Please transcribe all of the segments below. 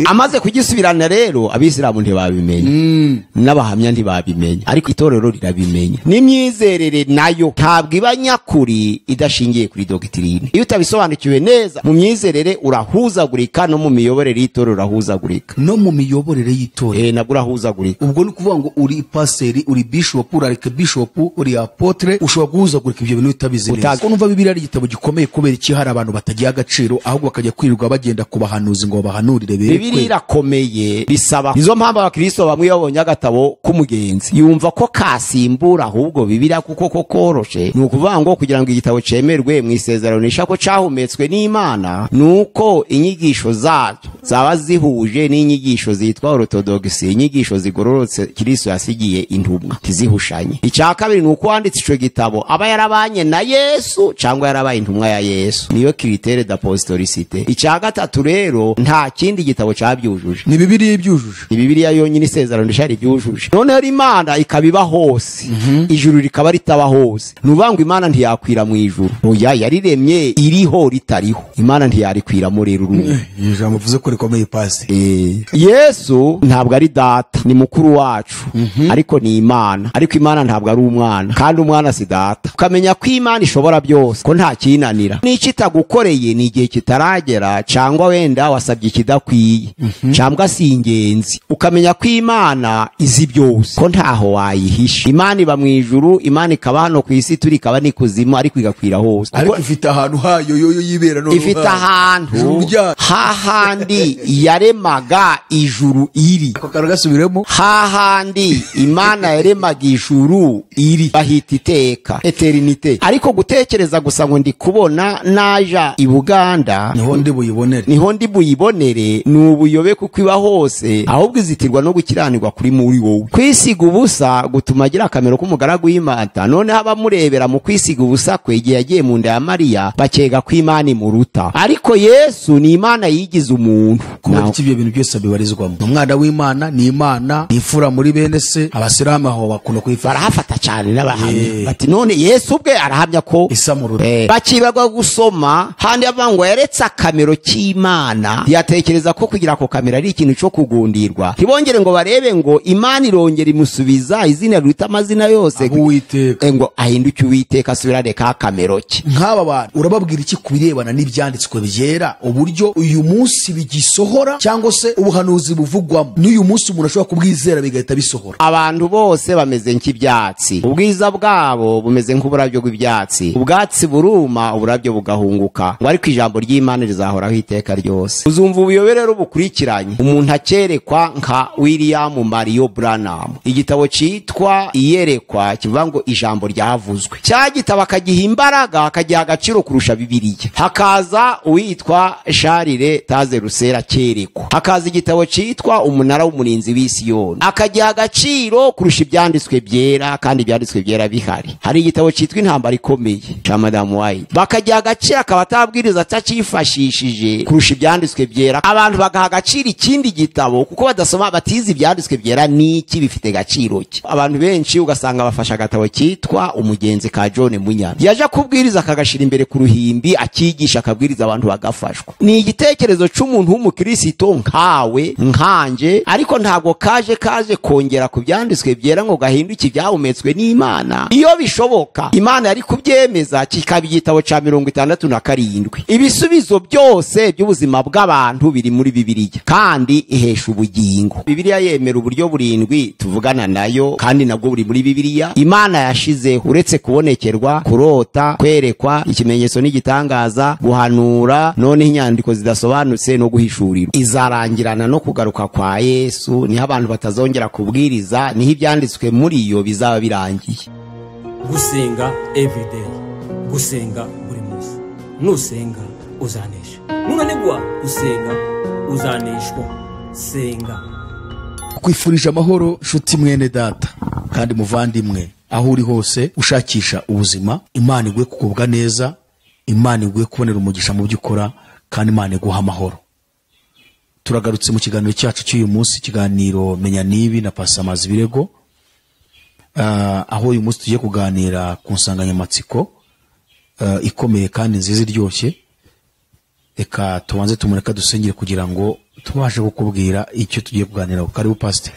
Amaze kugisubirana rero, Abisilamu ntibabimenya, n'abahamya ntibabimenya, ariko itorero rirabimenya. N'imyizerere nayo ntabwo iba nyakuri idashingiye kuri doctrine. Iyo utabisobanukiwe neza, mu myizerere urahuzagurika, no mu miyoborere y'itorero urahuzagurika. No mu miyoborere y'itorero? Eh, nabwo urahuzagurika. Ubwo ni ukuvuga ngo uri paseri, uri bishop, uri archbishop, uri apôtre, ushobora guhuzagurika ibyo bintu utabizi neza. Ko numva Bibiliya ari igitabo gikomeye, kubera iki hari abantu batagiha agaciro, ahubwo bakajya kwirirwa bagenda ku bahanuzi ngo babahanurire berekwe? Bibiliya irakomeye, bisaba. Nizo mpamvu Abakristo bamwe iyo babonye agatabo k'umugenzi yumva ko kasimbura ahubwo Bibiliya, kuko ko koroshe. Ni ukuvuga ngo kugira ngo igitabo cemerwe mu Isezerano Risha ko cahumetswe n'Imana, ni uko inyigisho zazo zaba zihuje n'inyigisho zitwa orthodoxy, inyigisho zigororotse Kristo yasigiye intumwa, ntizihushanye. Icya kabiri ni uko wanditse ico gitabo aba yarabanye na Yesu cyangwa yarabaye intumwa ya Yesu, niyo critère d'apostolicité. Icya gatatu rero, nta kindi gitabo cabyujuje. Ni Bibiliya ibyujuje? Ni Bibiliya yonyine, Isezerano Rishya ribyujuje. Noneho Imana ikaba iba hose, ijuru rikaba ritaba hose. Ni ukuvuga ngo Imana ntiyakwira mu ijuru. Oya, yariremye iriho ritariho, Imana ntiyarikwiramo rero, urumva. Iri jambo uvuze ko rikomeye, pasi. Yesu ntabwo ari data, ni mukuru wacu, ariko ni Imana. Ariko Imana ntabwo ari umwana, kandi umwana si data. Ukamenya ko Imana ishobora byose, ko nta kinanira. N'icyo itagukoreye ni igihe kitaragera, cyangwa wenda wasabye ikidakwiye, cyangwa si ingenzi. Ukamenya ko Imana izi byose, ko ntaho wayihisha. Imana iba mu ijuru, Imana ikaba hano ku isi turi, ikaba n'ikuzimu, ariko igakwira hose. Ariko ifite ahantu hayo yoyo yibera none? Ifite ahantu. Ijuru ryayo. Hahandi yaremaga ijuru iri. Ako kantu gasubiremo. Hahandi Imana yaremaga ijuru iri bahita iteka, éternité. Ariko gutekereza gusa ngo ndi kubona naja i Buganda niho ndi buyibonere, niho ndi buyibonere, ni ubuyobe, kuko iba hose. Ahubwo izitirwa no gukiranirwa kuri muri wowe. Kwisiga ubusa gutuma agira akamero k'umugaragu w'Imana. Noneho abamurebera mu kwisiga ubusa kwe igihe yagiye mu nda ya Mariya bakeka ko Imana imuruta, ariko Yesu ni Imana yigize umuntu. Kubera iki ibyo bintu byose bibarizwamo? Ni umwana w'Imana, ni Imana, ni imfura muri bene se. Abasilamu aho bakunda kuyifata. Barahafata cyane n'abahamya bati none Yesu ubwe arahamya ko isamuruta. Bakibagwa gusoma handi avuga ngo yaretse akamero k'Imana, ntiyatekereza ko kugira ako kamero ari ikintu cyo kugundirwa. Ntibongere ngo barebe ngo Imana irongera imusubiza izina riruta amazina yose. Aho Uwiteka. Ngo ahinduke Uwiteka, asubirane ka kamero ke. Nk'aba bantu urababwira iki ku birebana n'ibyanditswe byera, uburyo uyu munsi bigisohora, cyangwa se ubuhanuzi buvugwamo n'uyu munsi umuntu ashobora kubwizera bigahita bisohora? Abantu bose bameze nk'ibyatsi, ubwiza bwabo bumeze nk'uburabyo bw'ibyatsi. Ubwatsi buruma, uburabyo bugahunguka, ngo ariko ijambo ry'Imana rizahoraho iteka ryose. Uzumva ubuyobe rero bukurikiranye. Umuntu akerekwa nka William Mario Branham, igitabo cyitwa Iyerekwa kivuga ngo ijambo ryavuzwe, cya gitabo akagiha imbaraga, akagiha agaciro kurusha Bibiliya. Hakaza uwitwa Charles Taze Russell, akerekwa, hakaza igitabo cyitwa Umunara w'Umurinzi w'Isiyoni, akagiha agaciro kurusha ibyanditswe byera, kandi ibyanditswe byera bihari. Hari igitabo cyitwa Intambara Ikomeye cya Madamu White, bakagiha agaciro, akaba atabwiriza atacyifashishije, kurusha ibyanditswe byera. Abantu bagaha agaciro ikindi gitabo kuko badasoma, batize ibyanditswe byera n'iki bifite agaciro ki. Abantu benshi ugasanga bafashe agatabo cyitwa Umugenzi ka John Munyana, yaje kubwiriza akagashira imbere ku ruhimbi, akigisha, akabwiriza, abantu bagafashwa. Ni igitekerezo c'umuntu w'umukristo nkawe nkanje, ariko ntabwo kaje kongera ku byanditswe byera ngo gahinduke ibyahumetswe n'Imana. Iyo bishoboka, Imana yari kubyemeza kikaba igitabo ca 67. Ibisubizo byose by'ubuzima bw'abantu biri muri Bibiliya, kandi ihesha ubugingo. Bibiliya yemera uburyo burindwi tuvugana nayo, kandi nabwo buri muri Bibiliya. Imana yashizeho, uretse kubonekerwa, kurota, kwerekwa, ikimenyetso n'igitangaza, guhanura, noneho inyandiko zidasobanutse no guhishurirwa. Izarangirana no kugaruka kwa Yesu, niho abantu batazongera kubwiriza, niho ibyanditswe muri yo bizaba birangiye. Gusenga everyday, gusenga buri munsi. Nusenga uzanesha, nunanigwa gusenga uzaneshwa. Senga. Kwifurije amahoro, nshuti mwene data kandi muvandimwe, aho uri hose ushakisha ubuzima. Imana iguhe kugubwa neza, Imana iguhe kubonera umugisha mu byo ukora, kandi Imana iguha amahoro. Turagarutse mu kiganiro cyacu cy'uyu munsi, ikiganiro Menya Nibi na Pasamazi Birego, aho uyu munsi tugiye kuganira ku nsanganyamatsiko ikomeye kandi nziza iryoshye. Reka tubanze tumureka dusengere kugira ngo Tubashe kukubwira icyo tugiye kuganiraho. Karibu pastor.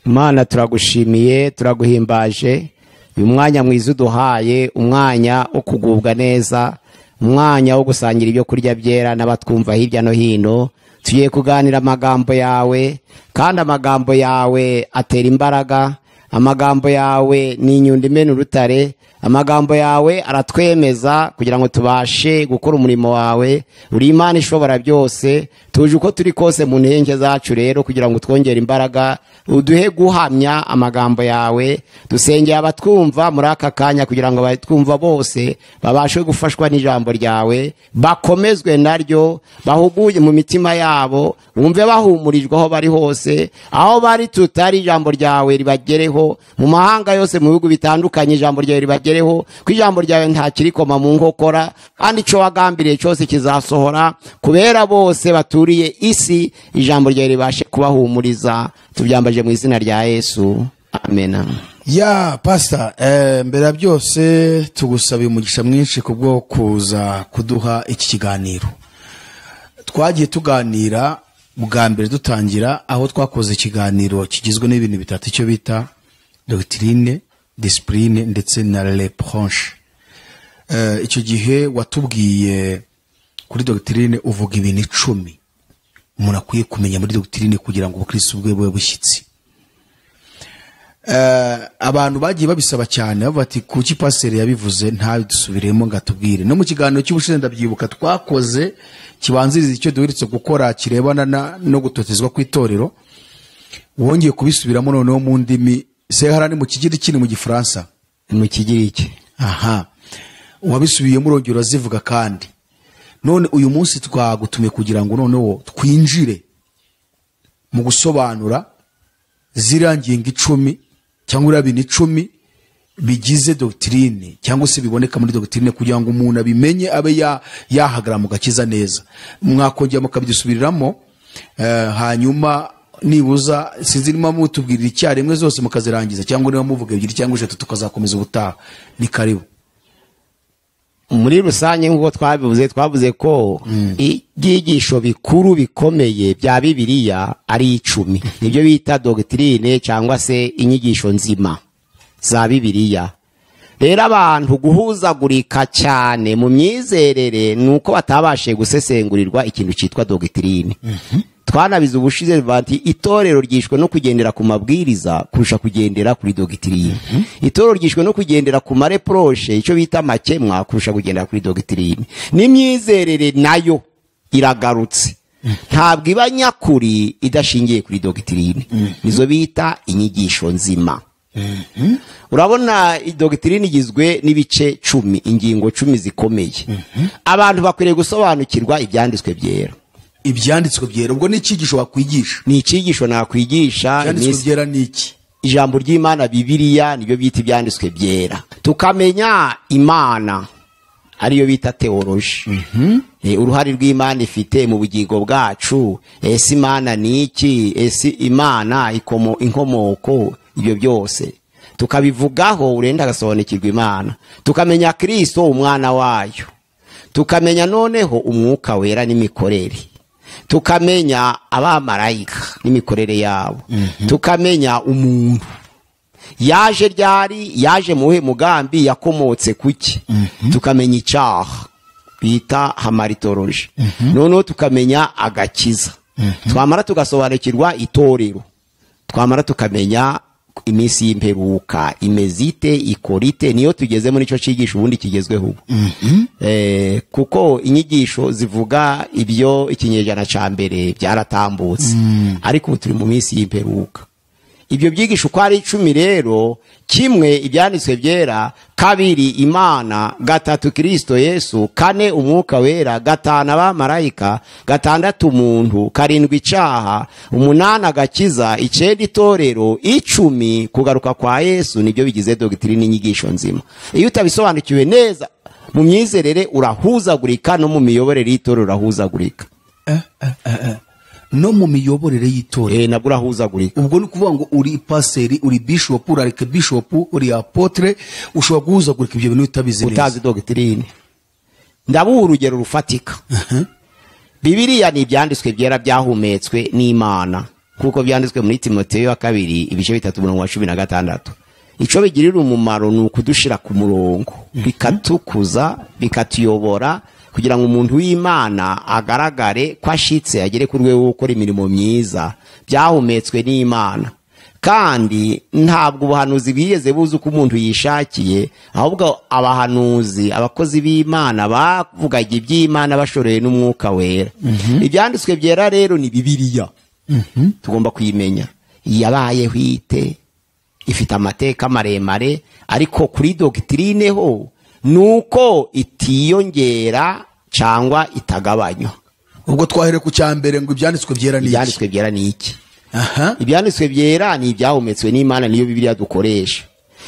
Imana turagushimiye, turaguhimbaje uyu mwanya mwiza uduhaye, umwanya wo kugubwa neza, umwanya wo gusangira ibyo kurya byera n'abatwumva hirya no hino. Tugiye kuganira amagambo yawe, kandi amagambo yawe atera imbaraga, amagambo yawe ni inyundo imena urutare, amagambo yawe aratwemeza kugira ngo tubashe gukora umurimo wawe. Uri Imana ishobora byose, tuje uko turi kose mu ntege zacu rero kugira ngo twongere imbaraga, uduhe guhamya amagambo yawe. Dusengeye abatwumva muri aka kanya kugira ngo abatwumva bose babashe gufashwa n'ijambo ryawe, bakomezwe naryo, bahuguye mu mitima yabo, bumve bahumurijwe aho bari hose, aho bari tutari ijambo ryawe ribagereho, mu mahanga yose, mu bihugu bitandukanye ijambo ryawe ribagereho, ko ijambo ryawe nta kirikoma mu nkokora, kandi ico wagambiriye cyose kizasohora kubera bose baturiye isi, ijambo ryawe ribashe kubahumuriza. Tubyambaje mu izina rya Yesu, amena. Ya pastor, mbere ya byose tugusabiye umugisha mwinshi kubwo kuza kuduha iki kiganiro. Twagiye tuganira bwa mbere dutangira, aho twakoze ikiganiro kigizwe n'ibintu bitatu, icyo bita doctrine, discipline ndetse na reproche. Icyo gihe watubwiye kuri doctrine uvuga ibintu 10 umuntu akwiye kumenya muri doctrine kugira ngo ubukristo bwe bube bushyitsi. Abantu bagiye babisaba cyane, bavuga ati kuki pasteur yabivuze ntabidusubiremo ngo atubwire. No mu kiganiro cy'ubushize ndabyibuka twakoze kibanziriza icyo duherutse gukora kirebana no gutotezwa kw'itorero, wongeye kubisubiramo noneho mu ndimi sehara ni mu Kigiriki ni mu Gifaransa, mu Kigiriki. Aha wabisubiyemo urongera urazivuga. Kandi none uyu munsi twagutumiye kugira ngo noneho twinjire mu gusobanura ziriya ngingo 10 cyangwa ibintu 10 bigize doctrine cyangwa se biboneka muri doctrine, kugira ngo umuntu abimenye abe yahagarara mu gakiza neza. Mwakongera mukabisubiriramo, hanyuma nibuza sinzi niba mutubwirira icyarimwe zose mukazirangiza, cyangwa niba muvuga 2 cyangwa 3 tukazakomeza ubutaha. Ni karibu. Muri rusange nk'uko twabivuze, twavuze ko ibyigisho bikuru bikomeye bya Bibiliya ari 10, nibyo bita doctrine cyangwa se inyigisho nzima za Bibiliya. Rero abantu guhuzagurika cyane mu myizerere nuko batabashe gusesengurirwa ikintu cyitwa doctrine. Twanabize ubushize bati itorero ryishwe no kugendera ku mabwiriza kurusha kugendera kuri doctrine. Itorero ryishwe no kugendera ku mareproche, icyo bita makemwa, kurusha kugendera kuri doctrine. N'imyizerere nayo iragarutse, ntabwo iba nyakuri idashingiye kuri doctrine. Nizo bita inyigisho nzima. Urabona doctrine igizwe n'ibice 10, ingingo 10 zikomeye. Abantu bakwiriye gusobanukirwa ibyanditswe byera. Ibyanditswe byera ubwo ni icyigisho wakwigisha? Ni icyigisho nakwigisha. Ibyanditswe byera ni iki? Ijambo ry'Imana Bibiliya nibyo bita ibyanditswe byera. Tukamenya Imana ariyo bita theology. Uruhare rw'Imana ifite mu bugingo bwacu, ese Imana ni iki, ese Imana inkomoko, ibyo byose tukabivugaho, urenda agasobanukirwa Imana. Tukamenya Kristo umwana wayo, tukamenya noneho umwuka wera n'imikorere, tukamenya abamarayika n'imikorere yabo, tukamenya umuntu yaje ryari, yaje muhe mugambi, yakomotse kuki, tukamenya icyaha bita hamaritology, noneho tukamenya agakiza, twamara tugasobanukirwa itorero, twamara tukamenya iminsi y'imperuka imezite ikorite. Niyo tugeze muri cyo cyigisho ubundi kigezweho ubu. Kuko inyigisho zivuga ibyo ikinyejana ca mbere byaratambutse, ariko ubu turi mu minsi y'imperuka. Ibyo byigisho uko ari 10 rero, kimwe ibyanditswe byera, 2 Imana, 3 Kristo Yesu, 4 umwuka wera, 5 abamarayika, 6 umuntu, 7 icyaha, 8 agakiza, 9 itorero, 10 kugaruka kwa Yesu. Nibyo bigize doctrine, inyigisho nzima. Iyo utabisobanukiwe neza mu myizerere urahuzagurika, no mu miyoborere y'itorero urahuzagurika. No mu miyoborere y'itorero nabwo urahuzagurika. Ubwo ni ukuvuga ngo uri paseri, uri bishop, uri archbishop, uri apotre, ushobora guhuzagurika ibyo bintu utabizi neza, utazi doctrine. Ndabuha urugero rufatika. Bibiliya ni ibyanditswe byera byahumetswe n'Imana, kuko byanditswe muri Timoteyo wa 2 ibice 3 umurongo wa 16. Ico bigirira umumaro ni ukudushira ku murongo, bikatukuza, bikatuyobora kugira ngo umuntu w'Imana agaragare ko ashitse, agere ku rwego rwo gukora imirimo myiza. Byahumetswe n'Imana. Kandi ntabwo ubuhanuzi bwigeze buza uko umuntu yishakiye, ahubwo abahanuzi, abakozi b'Imana bavugaga iby'Imana bashoreye n'umwuka wera. Ibyanditswe byera rero ni Bibiliya. Tugomba kuyimenya. Yabayeho ite, ifite amateka maremare, ariko kuri doctrine ho nuko itiyongera cyangwa itagabanywa. Ubwo twahere ku cyambere ngo ibyanditswe byera ni iki? Ibyanditswe byera ni iki? Ibyanditswe byera ni ibyahumetswe n'Imana, niyo Bibiliya dukoresha.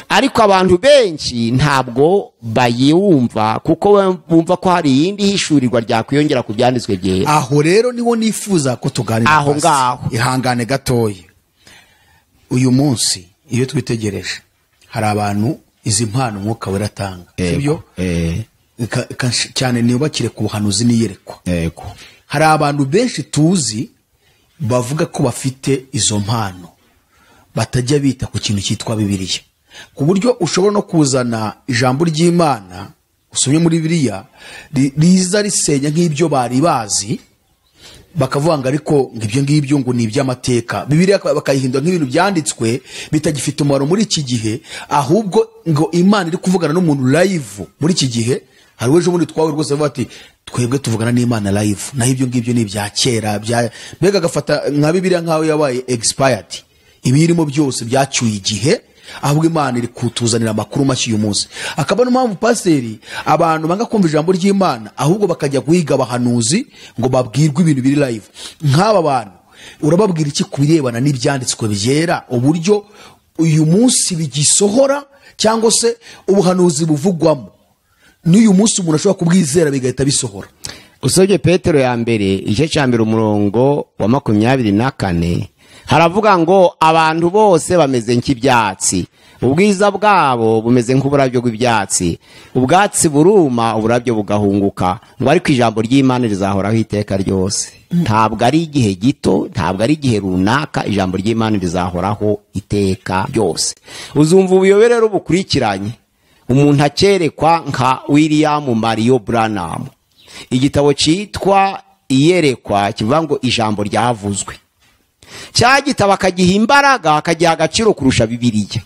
Ariko abantu benshi ntabwo bayumva kuko bumva ko hari iyindi hishurirwa ryakwiyongera ku byanditswe byera. Aho rero niwo nifuza ko tuganira. Aho ngaho ihangane gatoya. Uyu munsi iyo twitegereje hari abantu izi mpano umwuka wera atanga, sibyo? Cyane niyubakire ku buhanuzi n'iyerekwa. Yego. Hari abantu benshi tuzi bavuga ko bafite izo mpano batajya bita ku kintu cyitwa Bibiliya, ku buryo ushobora no kuzana ijambo ry'Imana usomye muri Bibiliya riza risenya nk'ibyo bari bazi, bakavuga ngo ariko ngo ibyo ngibyo ngo ni iby'amateka. Bibiliya bakayihindura nk'ibintu byanditswe bitagifite umumaro muri iki gihe, ahubwo ngo Imana iri kuvugana n'umuntu live muri iki gihe. Hari ejo bundi twawe rwose bavuga ati twebwe tuvugana n'Imana live, naho ibyo ngibyo ni ibya kera, bya mbega agafata nka Bibiliya nkaho yabaye expired, ibirimo byose byacyuye igihe, ahubwo Imana iri kutuzanira amakuru mashya uyu munsi. Akaba no mpamvu pasiteri abantu banga kumva ijambo ry'Imana, ahubwo bakajya guhiga abahanuzi ngo babwirwe ibintu biri live. Nk'aba bantu urababwira iki ku birebana n'ibyanditswe byera, uburyo uyu munsi bigisohora cyangwa se ubuhanuzi buvugwamo n'uyu munsi umuntu ashobora kubwizera bigahita bisohora? Usomye Petero ya mbere igice cya 1 umurongo wa 24 haravuga ngo abantu bose bameze nk'ibyatsi, ubwiza bwabo bumeze nk'uburabyo bw'ibyatsi, ubwatsi buruma uburabyo bugahunguka, ngo ariko ijambo ry'Imana rizahoraho iteka ryose. Ntabwo ari igihe gito, ntabwo ari igihe runaka, ijambo ry'Imana rizahoraho iteka ryose. Uzumva ubuyobe rero bukurikiranye, umuntu akerekwa nka William Mario Branham. Igitabo cyitwa Iyerekwa kivuga ngo ijambo ryavuzwe, cya gitabo akagiha imbaraga, akagiha agaciro kurusha Bibiliya.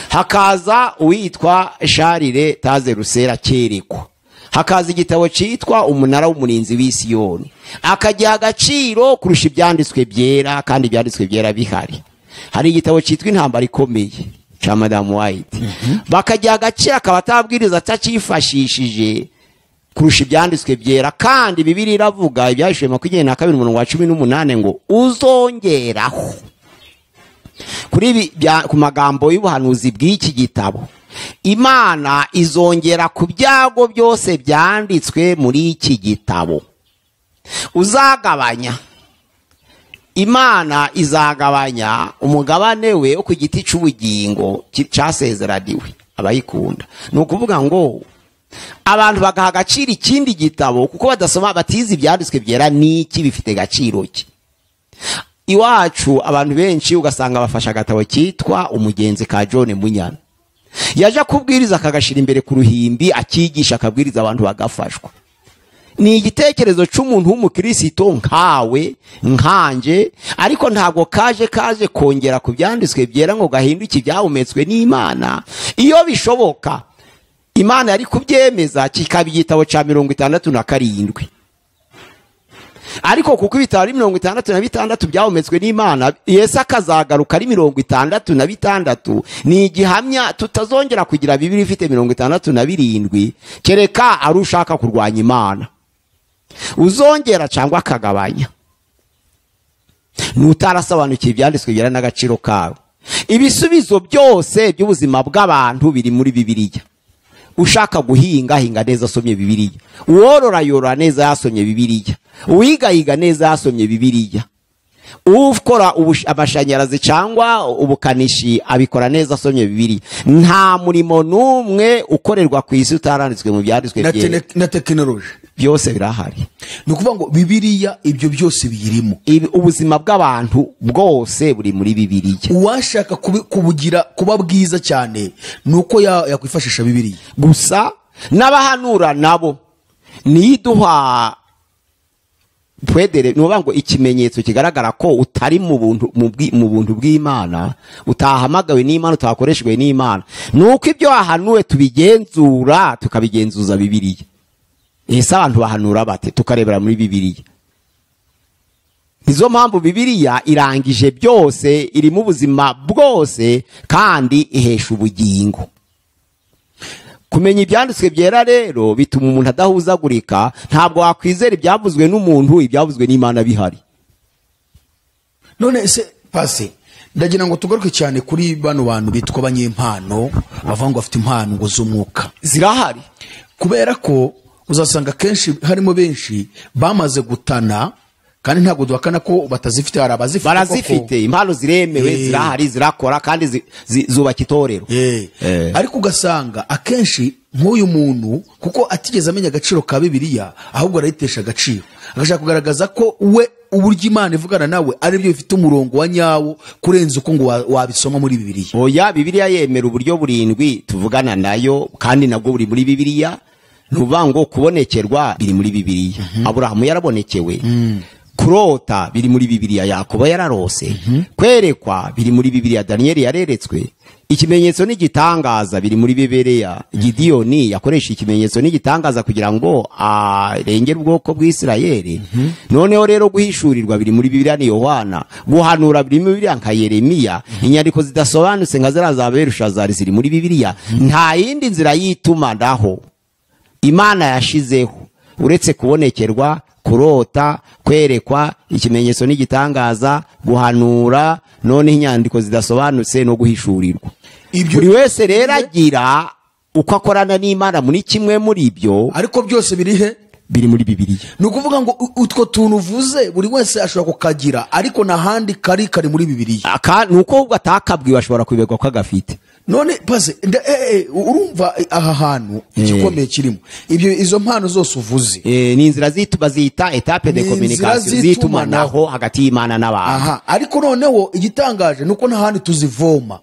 Hakaza uwitwa Charles Taze Russell akerekwa, hakaza igitabo cyitwa Umunara w'Umurinzi w'Isiyoni, akagiha agaciro kurusha ibyanditswe byera, kandi ibyanditswe byera bihari. Hari igitabo cyitwa Intambara Ikomeye cya Madame White, bakagiha agaciro akaba atabwiriza atacifashishije kurusha ibyanditswe byera. Kandi Bibiliya iravuga ibyahishwe 22 umurongo wa 18 ngo uzongeraho kuri ku magambo y'ubuhanuzi bw'iki gitabo, Imana izongera ku byago byose byanditswe muri iki gitabo. Uzagabanya, Imana izagabanya umugabane we wo ku giti cy'ubugingo cyasezeraniwe abayikunda. Ni ukuvuga ngo abantu bagaha agaciro ikindi gitabo kuko badasoma, batize ibyanditswe byera n'iki bifite gaciro ki. Iwacu abantu benshi ugasanga bafasha agatabo cyitwa Umugenzi ka John Munyana, yaje kubwiriza akagashira imbere ku ruhimbi, akigisha akabwiriza abantu bagafashwa. Ni igitekerezo cy'umuntu w'umukristo nkawe nkanje, ariko ntabwo kaje kongera ku byanditswe byera ngo gahinduke ibyahumetswe n'Imana. Iyo bishoboka Imana yari kubyemeza kikaba igitabo cya 67, ariko kuko ibitabo ari 66 byahumetswe n'Imana, Yesu akazagaruka ari 66, ni igihamya tutazongera kugira Bibiliya ifite 67, kereka ari ushaka kurwanya Imana uzongera cyangwa akagabanya. Nutarasobanukiwe ibyanditswe byera n'agaciro kawe. Ibisubizo byose by'ubuzima bw'abantu biri muri Bibiliya. Ushaka guhinga hinga neza asomye Bibiliya, uworora yorora neza yasomye Bibiliya, uwiga yiga neza yasomye Bibiliya, ukora amashanyarazi cyangwa ubukanishi abikora neza asomye Bibiliya. Nta murimo n'umwe ukorerwa ku isi utaranditswe mu byanditswe byera. Na tekinoloji Byose birahari. Ni ukuvuga ngo Bibiliya ibyo byose biyirimo. Ubuzima bw'abantu bwose buri muri Bibiliya. Uwashaka kubugira kuba bwiza cyane ni uko yakwifashisha Bibiliya gusa. N'abahanura nabo niduha pwedere, ni ngo ikimenyetso kigaragara ko utari mu buntu bw'Imana, utahamagawe n'Imana, utakoreshejwe n'Imana, nuko ibyo wahanuwe tubigenzura, tukabigenzuza Bibiliya. Ese abantu bahanura bate? Tukarebera muri Bibiliya. Nizo mpamvu Bibiliya irangije byose, irimo ubuzima bwose kandi ihesha ubugingo. Kumenya ibyanditswe byera rero bituma umuntu adahuzagurika. Ntabwo wakwizera ibyavuzwe n'umuntu, ibyavuzwe n'Imana bihari. None se pase, ndagira ngo tugaruke cyane kuri bano bantu bitwa abanyempano, bavuga ngo bafite impano ngo z'umwuka. Zirahari, kubera ko uzasanga kenshi harimo benshi bamaze gutana, kandi ntabwo duhakana ko batazifite, hari abazifite, barazifite, impano ziremewe, zirahari, zirakora kandi zubaka itorero. Ariko ugasanga akenshi nk'uyu muntu kuko atigeze amenya agaciro ka Bibiliya, ahubwo arayitesha agaciro, agashaka kugaragaza ko we uburyo Imana ivugana nawe ari byo bifite umurongo wa nyawo kurenza uko ngo wabisoma muri Bibiliya. Oya, Bibiliya yemera uburyo burindwi tuvugana nayo, kandi nabwo buri muri Bibiliya. Nuvuga ngo kubonekerwa biri muri Bibiliya. Aburahamu yarabonekewe. Kurota biri muri Bibiliya, Yakobo yararose. Kwerekwa biri muri Bibiliya, Daniel yareretswe. Ikimenyetso n'igitangaza biri muri Bibiliya. Gidiyoni yakoresha ikimenyetso n'igitangaza kugira ngo arengere ubwoko bw'Isirayeli. Noneho rero guhishurirwa biri muri Bibiliya ni Yohana. Guhanura biri muri Bibiliya nka Yeremiya. Inyandiko zidasobanutse nka ziriya za Berushazari ziri muri Bibiliya. Nta yindi nzira yitumanaho Imana yashizeho uretse kubonekerwa, kurota, kwerekwa, ikimenyetso n'igitangaza, guhanura, none inyandiko zidasobanutse no guhishurirwa. Buri wese rero agira uko akorana n'Imana muri kimwe muri ibyo, ariko byose biri he? Biri muri Bibiliya. Ni ukuvuga ngo utwo tuntu uvuze buri wese ashobora kukagira, ariko n'ahandi kari kari muri Bibiliya. Ni uko ubwo atakabwiwe ashobora kubiberwa ko agafite. None pase, urumva aha hantu igikomeye kirimo ibyo, izo mpano zose uvuze ni inzira bazita etape de communication, zitumanaho hagati y'Imana n'abantu. Aha, ariko noneho igitangaje nuko nta handi tuzivoma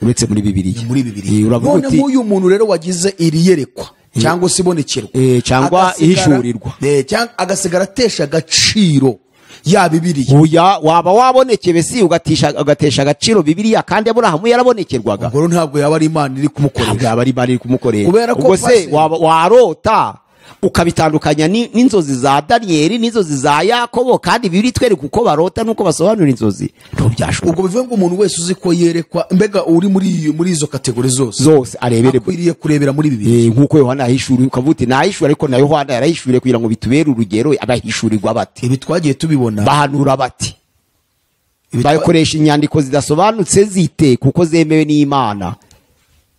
uretse muri Bibiliya. Muri Bibiliya. None nk'uyu muntu rero wagize iri yerekwa cyangwa se ibonekerwa cyangwa ihishurirwa, cyangwa agasigara atesha agaciro ya Bibiliya. Oya, waba wabonekewe si ugatesha agaciro Bibiliya, kandi Aburahamu yarabonekerwaga. Ubwo ntabwo yaba ari Imana iri kumukoresha. Ntabwo yaba ari Imana iri kumukoresha. Ubwo se warota ukabitandukanya n'inzozi za Danieli n'inzozi za Yakobo, kandi Bibiliya itwereka uko barota nuko basobanura inzozi. Ntibyashoboka. Ubwo bivuga ngo umuntu wese uzi ko yerekwa, mbega uri muri izo kategori zose arebere, akwiriye kurebera muri Bibiliya. Nkuko Yohana yahishuriwe, ukavuga uti nahishuriwe, ariko na Yohana yarahishuriwe kugira ngo bitubere urugero, abahishurirwa bate? Ibi twagiye tubibona, bahanura bate? Bakoresha inyandiko zidasobanutse zite kuko zemewe n'Imana.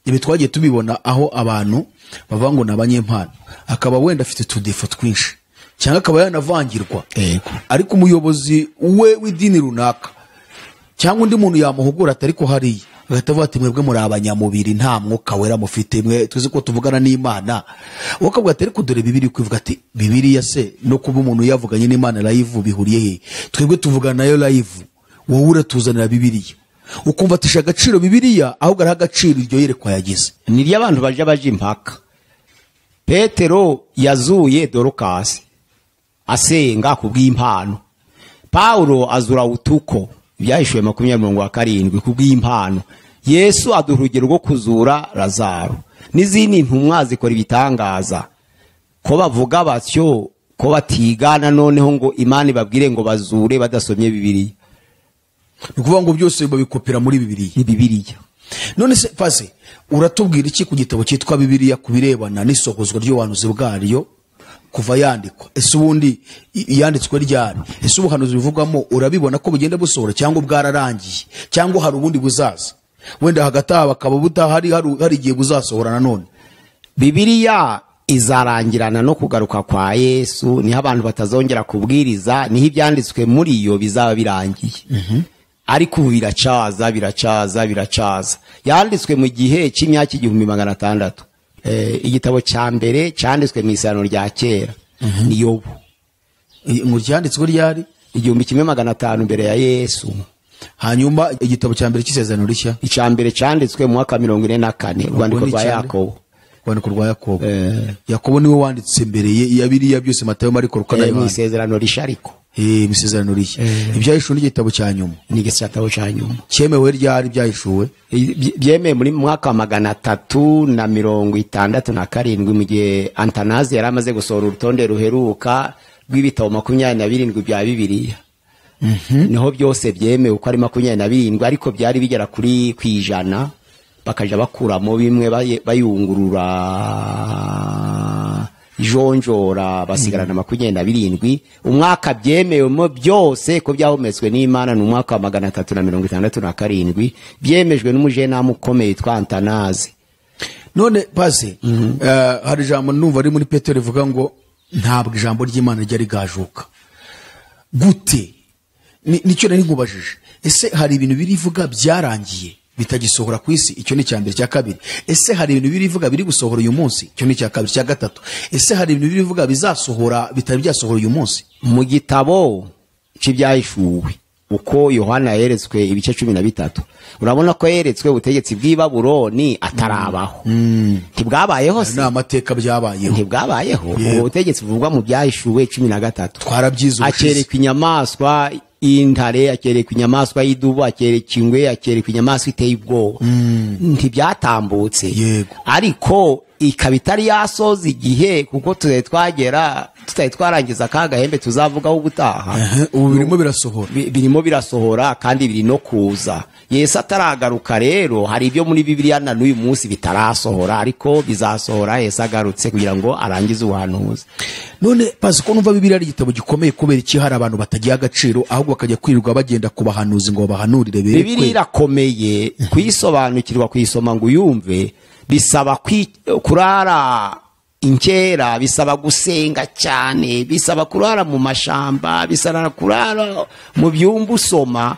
Ibi twagiye tubibona aho abantu bavuga ngo nabanyempano, akaba wenda afite tudefo twinshi cyangwa akaba yanavangirwa, ariko umuyobozi we w'idini runaka cyangwa undi muntu yamuhugura atari ko hariya, agahita avuga ati mwebwe muri abanyamubiri, nta mwuka wera mufite, mwe tuzi ko tuvugana n'Imana. Wowe ukavuga ati ariko dore Bibiliya ikwivuga ati Bibiliya se no kuba umuntu yavuganye n'Imana live bihuriye he? Twebwe tuvugana nayo live, wowe uratuzanira Bibiliya. Ukumva atisha agaciro Bibiliya, ahubwo araha agaciro iryo yerekwa yagize. Ni ry'abantu baje baje impaka. Petero yazuye Dorukasi asenga kubw'impano. Paulo azura utuko, ibyahishuwe 20:27 kubw'impano. Yesu aduha urugero rwo kuzura Lazaro. N'izindi ntumwa zikora ibitangaza. Ko bavuga batyo, ko batigana noneho ngo Imana ibabwire ngo bazure badasomye Bibiliya. Ni ukuvuga ngo byose babikopera muri Bibiliya. Ni Bibiliya. None se pase, uratubwira iki ku gitabo cyitwa Bibiliya kubirebana n'isohozwa ry'ubuhanuzi bwaryo kuva yandikwa? Ese ubundi yanditswe ryari? Ese ubuhanuzi bivugwamo urabibona ko bugenda busohora cyangwa bwararangiye, cyangwa hari ubundi buzaza? Wenda hagati aho bakaba butahari, hari igihe buzasohora nanone. Bibiliya izarangirana no kugaruka kwa Yesu, niho abantu batazongera kubwiriza, niho ibyanditswe muri yo bizaba birangiye. Ariko ubu biracaza, biracaza, biracaza. Yanditswe mu gihe cy'imyaka 1600. Igitabo cya mbere cyanditswe mu Isezerano rya kera. Ni Yobu. Ngo ryanditswe ryari? 1500 mbere ya Yesu. Hanyuma igitabo cya mbere cy'isezerano rishya, icya mbere cyanditswe mu mwaka 44, urwandiko rwa Yakobo. Urwandiko rwa Yakobo. Yakobo niwe wanditse mbere ya biriya byose, Matayo, Mariko, Luka na Yohana. Isezerano rishya ariko. Isezerano rishya. Ibyahishuwe n'igitabo cya nyuma. Ni igitabo cya nyuma. Cyemewe ryari byahishuwe? Byemewe muri mwaka 367, mu gihe Antanazi yari amaze gusohora urutonde ruheruka rw'ibitabo 27 bya Bibiliya. Niho byose byemewe uko ari 27, ariko byari bigera kuri 100, bakaja bakuramo bimwe bayungurura jonjora, basigarana 27. Umwaka byemewemo byose ko byahumetswe n'Imana ni umwaka wa 367, byemejwe n'umujenama ukomeye witwa Antanazi. None pase, hari ijambo numva ari muri Petero rivuga ngo ntabwo ijambo ry'Imana rijya rigajuka. Gute? Nicyo nari nkubajije. Ese hari ibintu birivuga byarangiye bitagisohora ku isi? Icyo ni icya mbere. Cya kabiri, ese hari ibintu birivuga biri gusohora uyu munsi? Icyo ni icya kabiri. Cya gatatu, ese hari ibintu birivuga bizasohora bitari byasohora uyu munsi? Mu gitabo cy'ibyahishuwe uko Yohana yeretswe ibice 13, urabona ko yeretswe ubutegetsi bw'i Babuloni atarabaho. Ntibwabayeho se? Ni amateka byabayeho. Ntibwabayeho. Ubwo butegetsi buvugwa mu byahishuwe 13, twarabyize ubushize. Akerekwa inyamaswa y'intare, akerekwa inyamaswa y'idubu, akerekwa ingwe, akerekwa inyamaswa iteye ubwoba. Ntibyatambutse. Ariko ikaba itari yasoza igihe, kuko tutari twagera, tutari twarangiza ka gahembe tuzavugaho ubutaha. Ubu birimo birasohora. Birimo birasohora kandi biri no kuza. Yesu ataragaruka rero hari ibyo muri Bibiliya na n'uyu munsi bitarasohora, ariko bizasohora Yesu agarutse kugira ngo arangize ubuhanuzi. None pasi ko numva Bibiliya ari igitabo gikomeye, kubera iki hari abantu batagiye agaciro ahubwo bakajya kwirirwa bagenda ku bahanuzi ngo bahanurire berekwe? Bibiliya irakomeye, kuyisobanukirwa, kuyisoma ngo uyumve bisaba kurara inkera, bisaba gusenga cyane, bisaba kurara mu mashamba, bisaba kurara mu byumba usoma.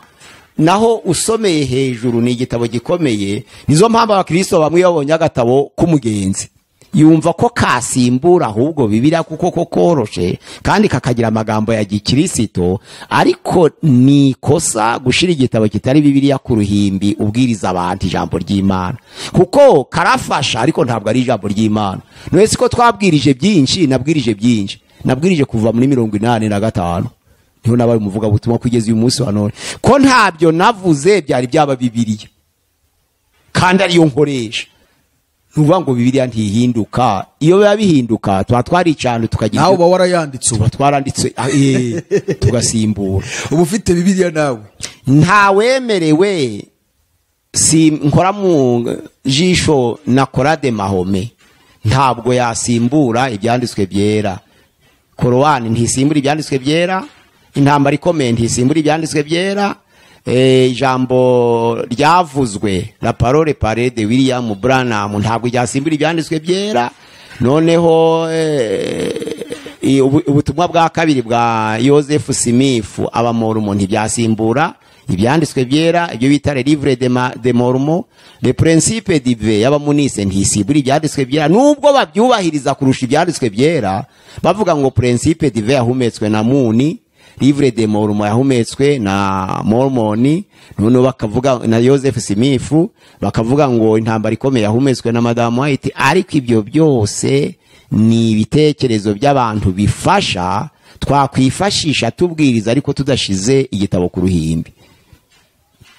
Naho usomeye hejuru ni igitabo gikomeye. Nizo mpamvu abakristo bamwe babonye agatabo k'umugenzi yumva ko kasimbura ahubwo Bibiliya, kuko ko koroshe kandi kakagira amagambo ya gikirisito. Ariko ni kosa gushira igitabo kitari Bibiliya ku ruhimbi ubwiriza abantu ijambo ry'Imana, kuko karafasha ariko ntabwo ari ijambo ry'Imana. None siko twabwirije byinshi, nabwirije byinshi, nabwirije kuva muri 85 niho nabaye umuvuga butumwa kugeza uyu munsi wa none, ko ntabyo navuze byari byaba Bibiliya kandi ariyo nkoresha. Nuvuga ngo Bibiliya ntihinduka. Iyo biba bihinduka tuba twaricana tukagira nawe uba warayanditse, uba twaranditse tugasimbura. Uba ufite Bibiliya nawe. Ntawemerewe, si nkora mu jisho na Korade Mahome, ntabwo yasimbura ibyanditswe byera. Korowani ntisimbura ibyanditswe byera, intambara ikomeye ntisimbura ibyanditswe byera. Ijambo ryavuzwe, la parole parée de William Branham, ntabwo ryasimbura ibyanditswe byera. Noneho ubutumwa bwa kabiri bwa Joseph Smith abamormo ntibyasimbura ibyanditswe byera, ibyo bita le livre de Mormon, le principe divin y'abamunise ntisimbura ibyanditswe byera, nubwo babyubahiriza kurusha ibyanditswe byera. Bavuga ngo principe divin yahumetswe na Muni, livre de Mormon yahumetswe na Mormoni, none bakavuga na Joseph Smith, bakavuga ngo intambara ikomeye yahumetswe na Madame White. Ariko ibyo byose ni ibitekerezo by'abantu bifasha, twakwifashisha tubwiriza ariko tudashize igitabo ku ruhimbi.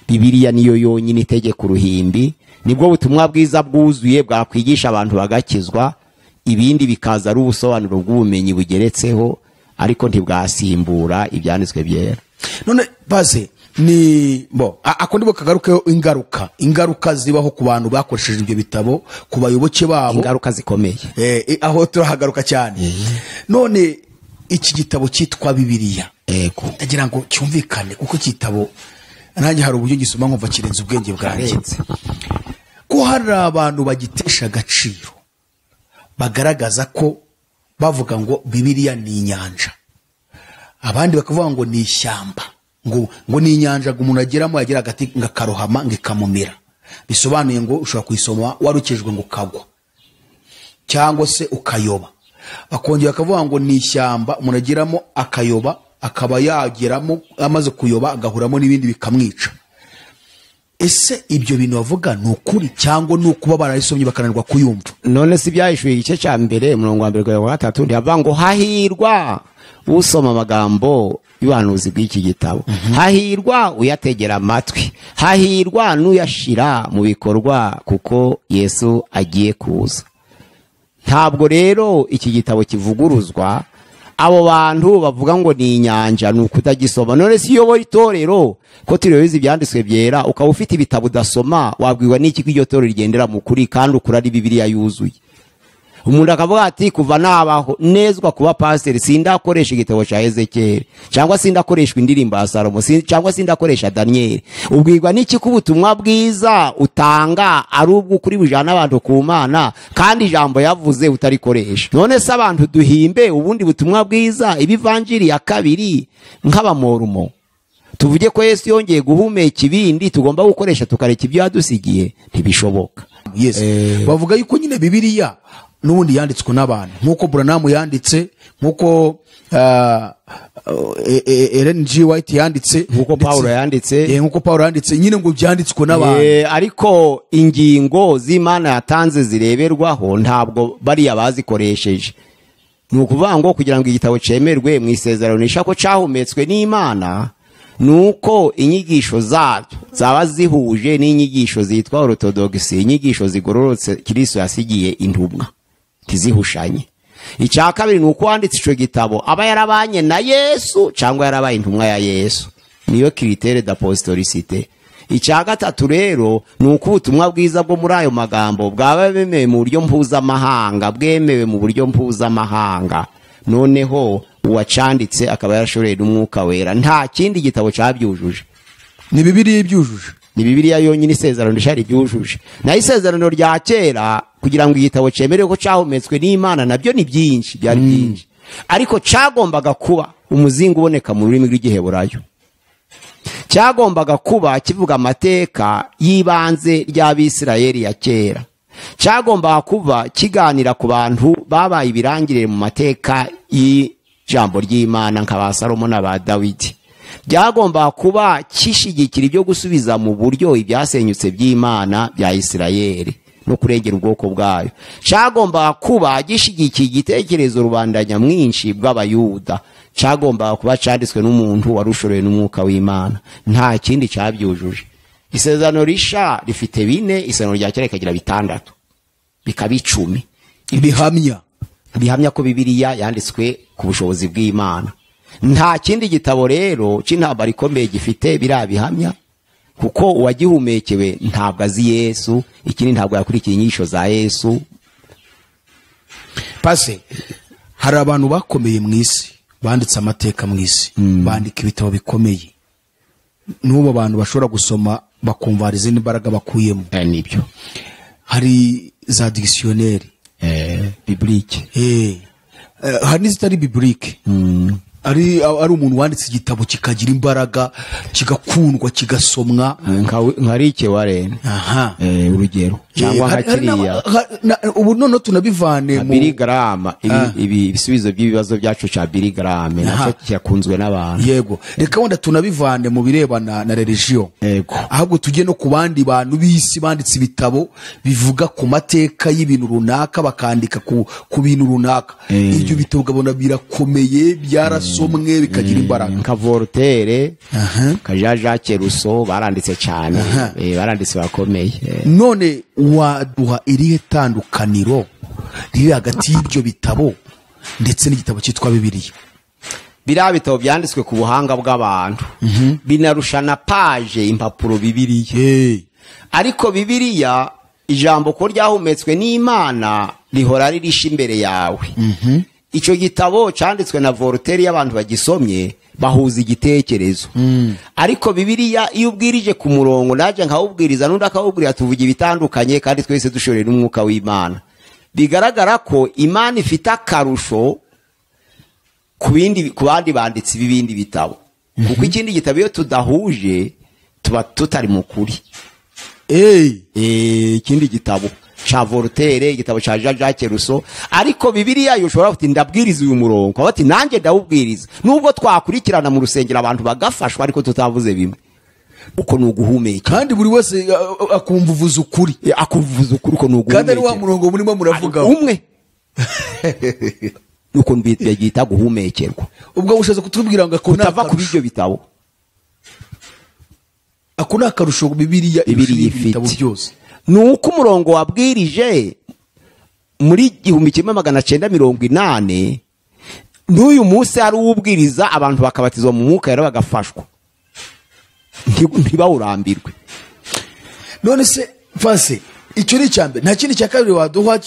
Bibiliya niyo yonyine itegeka uruhimbi, nibwo butumwa bwiza bwuzuye bwakwigisha abantu bagakizwa, ibindi bikaza ari ubusobanuro bw'ubumenyi bugeretseho, ariko ntibwasimbura ibyanditswe byera. None baze ni bo ako ndibo kagarukeho ingaruka zibaho ku bantu bakoresheje ibyo bitabo, ku bayoboke babo, ingaruka zikomeye. Aho turahagaruka cyane. None iki gitabo cyitwa Bibiliya, ndagira ngo cyumvikane, kuko igitabo nanjye hari uburyo gisoma nkumva kirenze ubwenge bwanjye. Ko hari abantu bagitesha agaciro, bagaragaza ko bavuga ngo Bibiliya ni inyanja, abandi bakavuga ngo ni ishyamba, ngo ni inyanja ngo umuntu ageramo yagira agati ngakarohama ngikamumira, bisobanuye ngo ushobora kuyisoma warukijwe ngo ukagwa cyangwa se ukayoba. Akongera akavuga ngo ni ishyamba umuntu ageramo akayoba, akaba yageramo amaze kuyoba agahuramo n'ibindi bikamwica. Ese ibyo bintu bavuga ni ukuri cyangwa ni ukuba barayisomye bakananirwa kuyumva? None si byahishuye igice cya mbere umurongo wa 1 wa 3 ntiyavuga ngo hahirwa usoma amagambo y'ubuhanuzi bw'iki gitabo, hahirwa uyategera amatwi, hahirwa n'uyashira mu bikorwa, kuko Yesu agiye kuza. Ntabwo rero iki gitabo kivuguruzwa. Abo bantu bavuga ngo ni inyanja ni ukutagisoma. None si uyobora itorero ko turiyoboza ibyanditswe byera, ukaba ufite ibitabo udasoma, wabwirwa n'iki ko iryo torero rigendera mu kuri kandi ukuri ari Bibiliya yuzuye? Umuntu akavuga ati kuva nabaho nezwa kuba pasiteri sindakoresha igitabo cya Ezekiel, cyangwa sindakoreshwa indirimbo ya Salomo, cyangwa sindakoresha Daniel. Ubwirwa n'iki ko ubutumwa bwiza utanga ari ubw'ukuri bujana abantu ku Mana, kandi ijambo yavuze utarikoresha? None se abantu duhimbe ubundi butumwa bwiza, ibivanjiri ya kabiri nk'abamorumo, tuvuge ko Yesu yongeye guhumeka ibindi tugomba gukoresha tukareka ibyo yadusigiye? Ntibishoboka. Yes. Bavuga yuko nyine Bibiliya n'ubundi yanditswe n'abantu, nk'uko Branham yanditse, nk'uko Ellen G. White yanditse, nk'uko Paulo yanditse, nk'uko Paulo yanditse, nyine ngo byanditswe n'abantu. Ariko ingingo z'Imana yatanze zireberwaho ntabwo bariya bazikoresheje. Ni ukuvuga ngo kugira ngo igitabo cemerwe mu isezerano risha ko cahumetswe n'Imana, nuko inyigisho zabyo zaba zihuje n'inyigisho zitwa orthodoxy, inyigisho zigororotse Kristo yasigiye intumwa, ntizihushanye. Icya kabiri ni uko wanditse ico gitabo aba yarabanye na Yesu cyangwa yarabaye intumwa ya Yesu, niyo critère d'apostolicité. Icya gatatu rero ni uko ubutumwa bwiza bwo muri ayo magambo bwaba bwemewe mu buryo mpuzamahanga, bwemewe mu buryo mpuzamahanga. Noneho uwacanditse akaba yarashoreye n'Umwuka Wera. Nta kindi gitabo cyabyujuje. Ni Bibiliya ibyujuje. Ni Bibiliya yonyine isezerano rishya ribyujuje. Naho isezerano rya kera kugira ngo igitabo cyemerewe ko cyahumetswe n'Imana nabyo ni byinshi, byari byinshi. Ariko cyagombaga kuba umuzingo uboneka mu rurimi rw'Igiheburayo. Cyagombaga kuba kivuga amateka y'ibanze ry'Abisirayeli ya kera. Cyagombaga kuba kiganira ku bantu babaye ibirangirire mu mateka y'ijambo ry'Imana nka ba Salomo na ba Dawidi. Byagombaga kuba kishigikira ibyo gusubiza mu buryo ibyasenyutse by'Imana bya Isirayeli no kurengera ubwoko bwayo. Cyagombaga kuba gishigikiye igitekerezo rubanda nyamwinshi bw'Abayuda. Cyagombaga kuba cyanditswe n'umuntu warushoreye n'Umwuka w'Imana. Nta kindi cyabyujuje. Isezerano risha rifite 4, isezerano rya kera rikagira 6, bikaba 10. Ibihamya ko Bibiliya yanditswe ku bushobozi bw'Imana. Nta kindi gitabo rero cy'intambara ikomeye gifite biriya bihamya, kuko uwagihumekewe ntabwo azi Yesu, ikindi ntabwo yakurikiye inyigisho za Yesu. Pase, hari abantu bakomeye mu isi, banditse amateka mu isi, bandika ibitabo bikomeye. N'ubu abantu bashobora gusoma bakumva hari izindi mbaraga bakuyemo. Nibyo. Hari za dictionnaire, biblique. Hari n'izitari biblique. Ari umuntu wanditse igitabo kikagira imbaraga, kigakundwa, kigasomwa, nka Rick Warren. Aha. Urugero cyangwa nka kiriya. Ubu none tunabivane mu Billy Graham, ibi ibisubizo by'ibibazo byacu cha Billy Graham nacyo cyakunzwe n'abantu. Yego. Reka wenda tunabivane mu birebana na religion. Yego. Ahubwo tujye no ku bandi bantu b'isi banditse ibitabo bivuga ku mateka y'ibintu runaka, bakandika ku bintu runaka. Ibyo bitabo gabona birakomeye, byarasomwe bikagira imbaraga. Nka Voltaire, nka Jean-Jacques Rousseau baranditse cyane, baranditse bakomeye. None waduha irihe tandukaniro riri hagati y'ibyo bitabo ndetse n'igitabo cyitwa Bibiliya? Biriya bitabo byanditswe ku buhanga bw'abantu, binarushana page impapuro Bibiliya. Ariko Bibiliya ijambo ko ryahumetswe n'Imana rihora ririsha imbere yawe. Icyo gitabo cyanditswe na Voltaire y'abantu bagisomye bahuza igitekerezo. Ariko Bibiliya iyo ubwirije ku murongo, naje nkawubwiriza n'undi akawubwira, tuvuga ibitandukanye kandi twese dushoreye n'Umwuka w'Imana. Bigaragara ko Imana ifite akarusho ku bandi banditsi b'ibindi bitabo. Kuko ikindi gitabo iyo tudahuje tuba tutari mu kuri. Ikindi gitabo ca Voltaire, igitabo ca Jean Jacques Rousseau, ariko Bibiliya yo ushobora kuti ndabwiriza uyu murongo, bati nanjye ndawubwiriza, nubwo twakurikirana mu rusengero abantu bagafashwa ariko tutavuze bimwe. Uko ni uguhumeka, kandi buri wese akumva uvuza ukuri, akuvuza ukuri, uko ni uguhumeka, kandi ari wa murongo murimo muravuga umwe. Nuko byita guhumekerwa. Ubwo ushaze kutubwira ngo kutava ku byo bitabo, ako ni akarusho Bibiliya ibitabo byose. Nuko umurongo wabwirije muri 1980 n'uyu munsi ari uwubwiriza abantu bakabatizwa mu mwuka rero bagafashwa, ntibawurambirwe. None se fase icyo ni icyambere, nta kindi cya kabiri waduha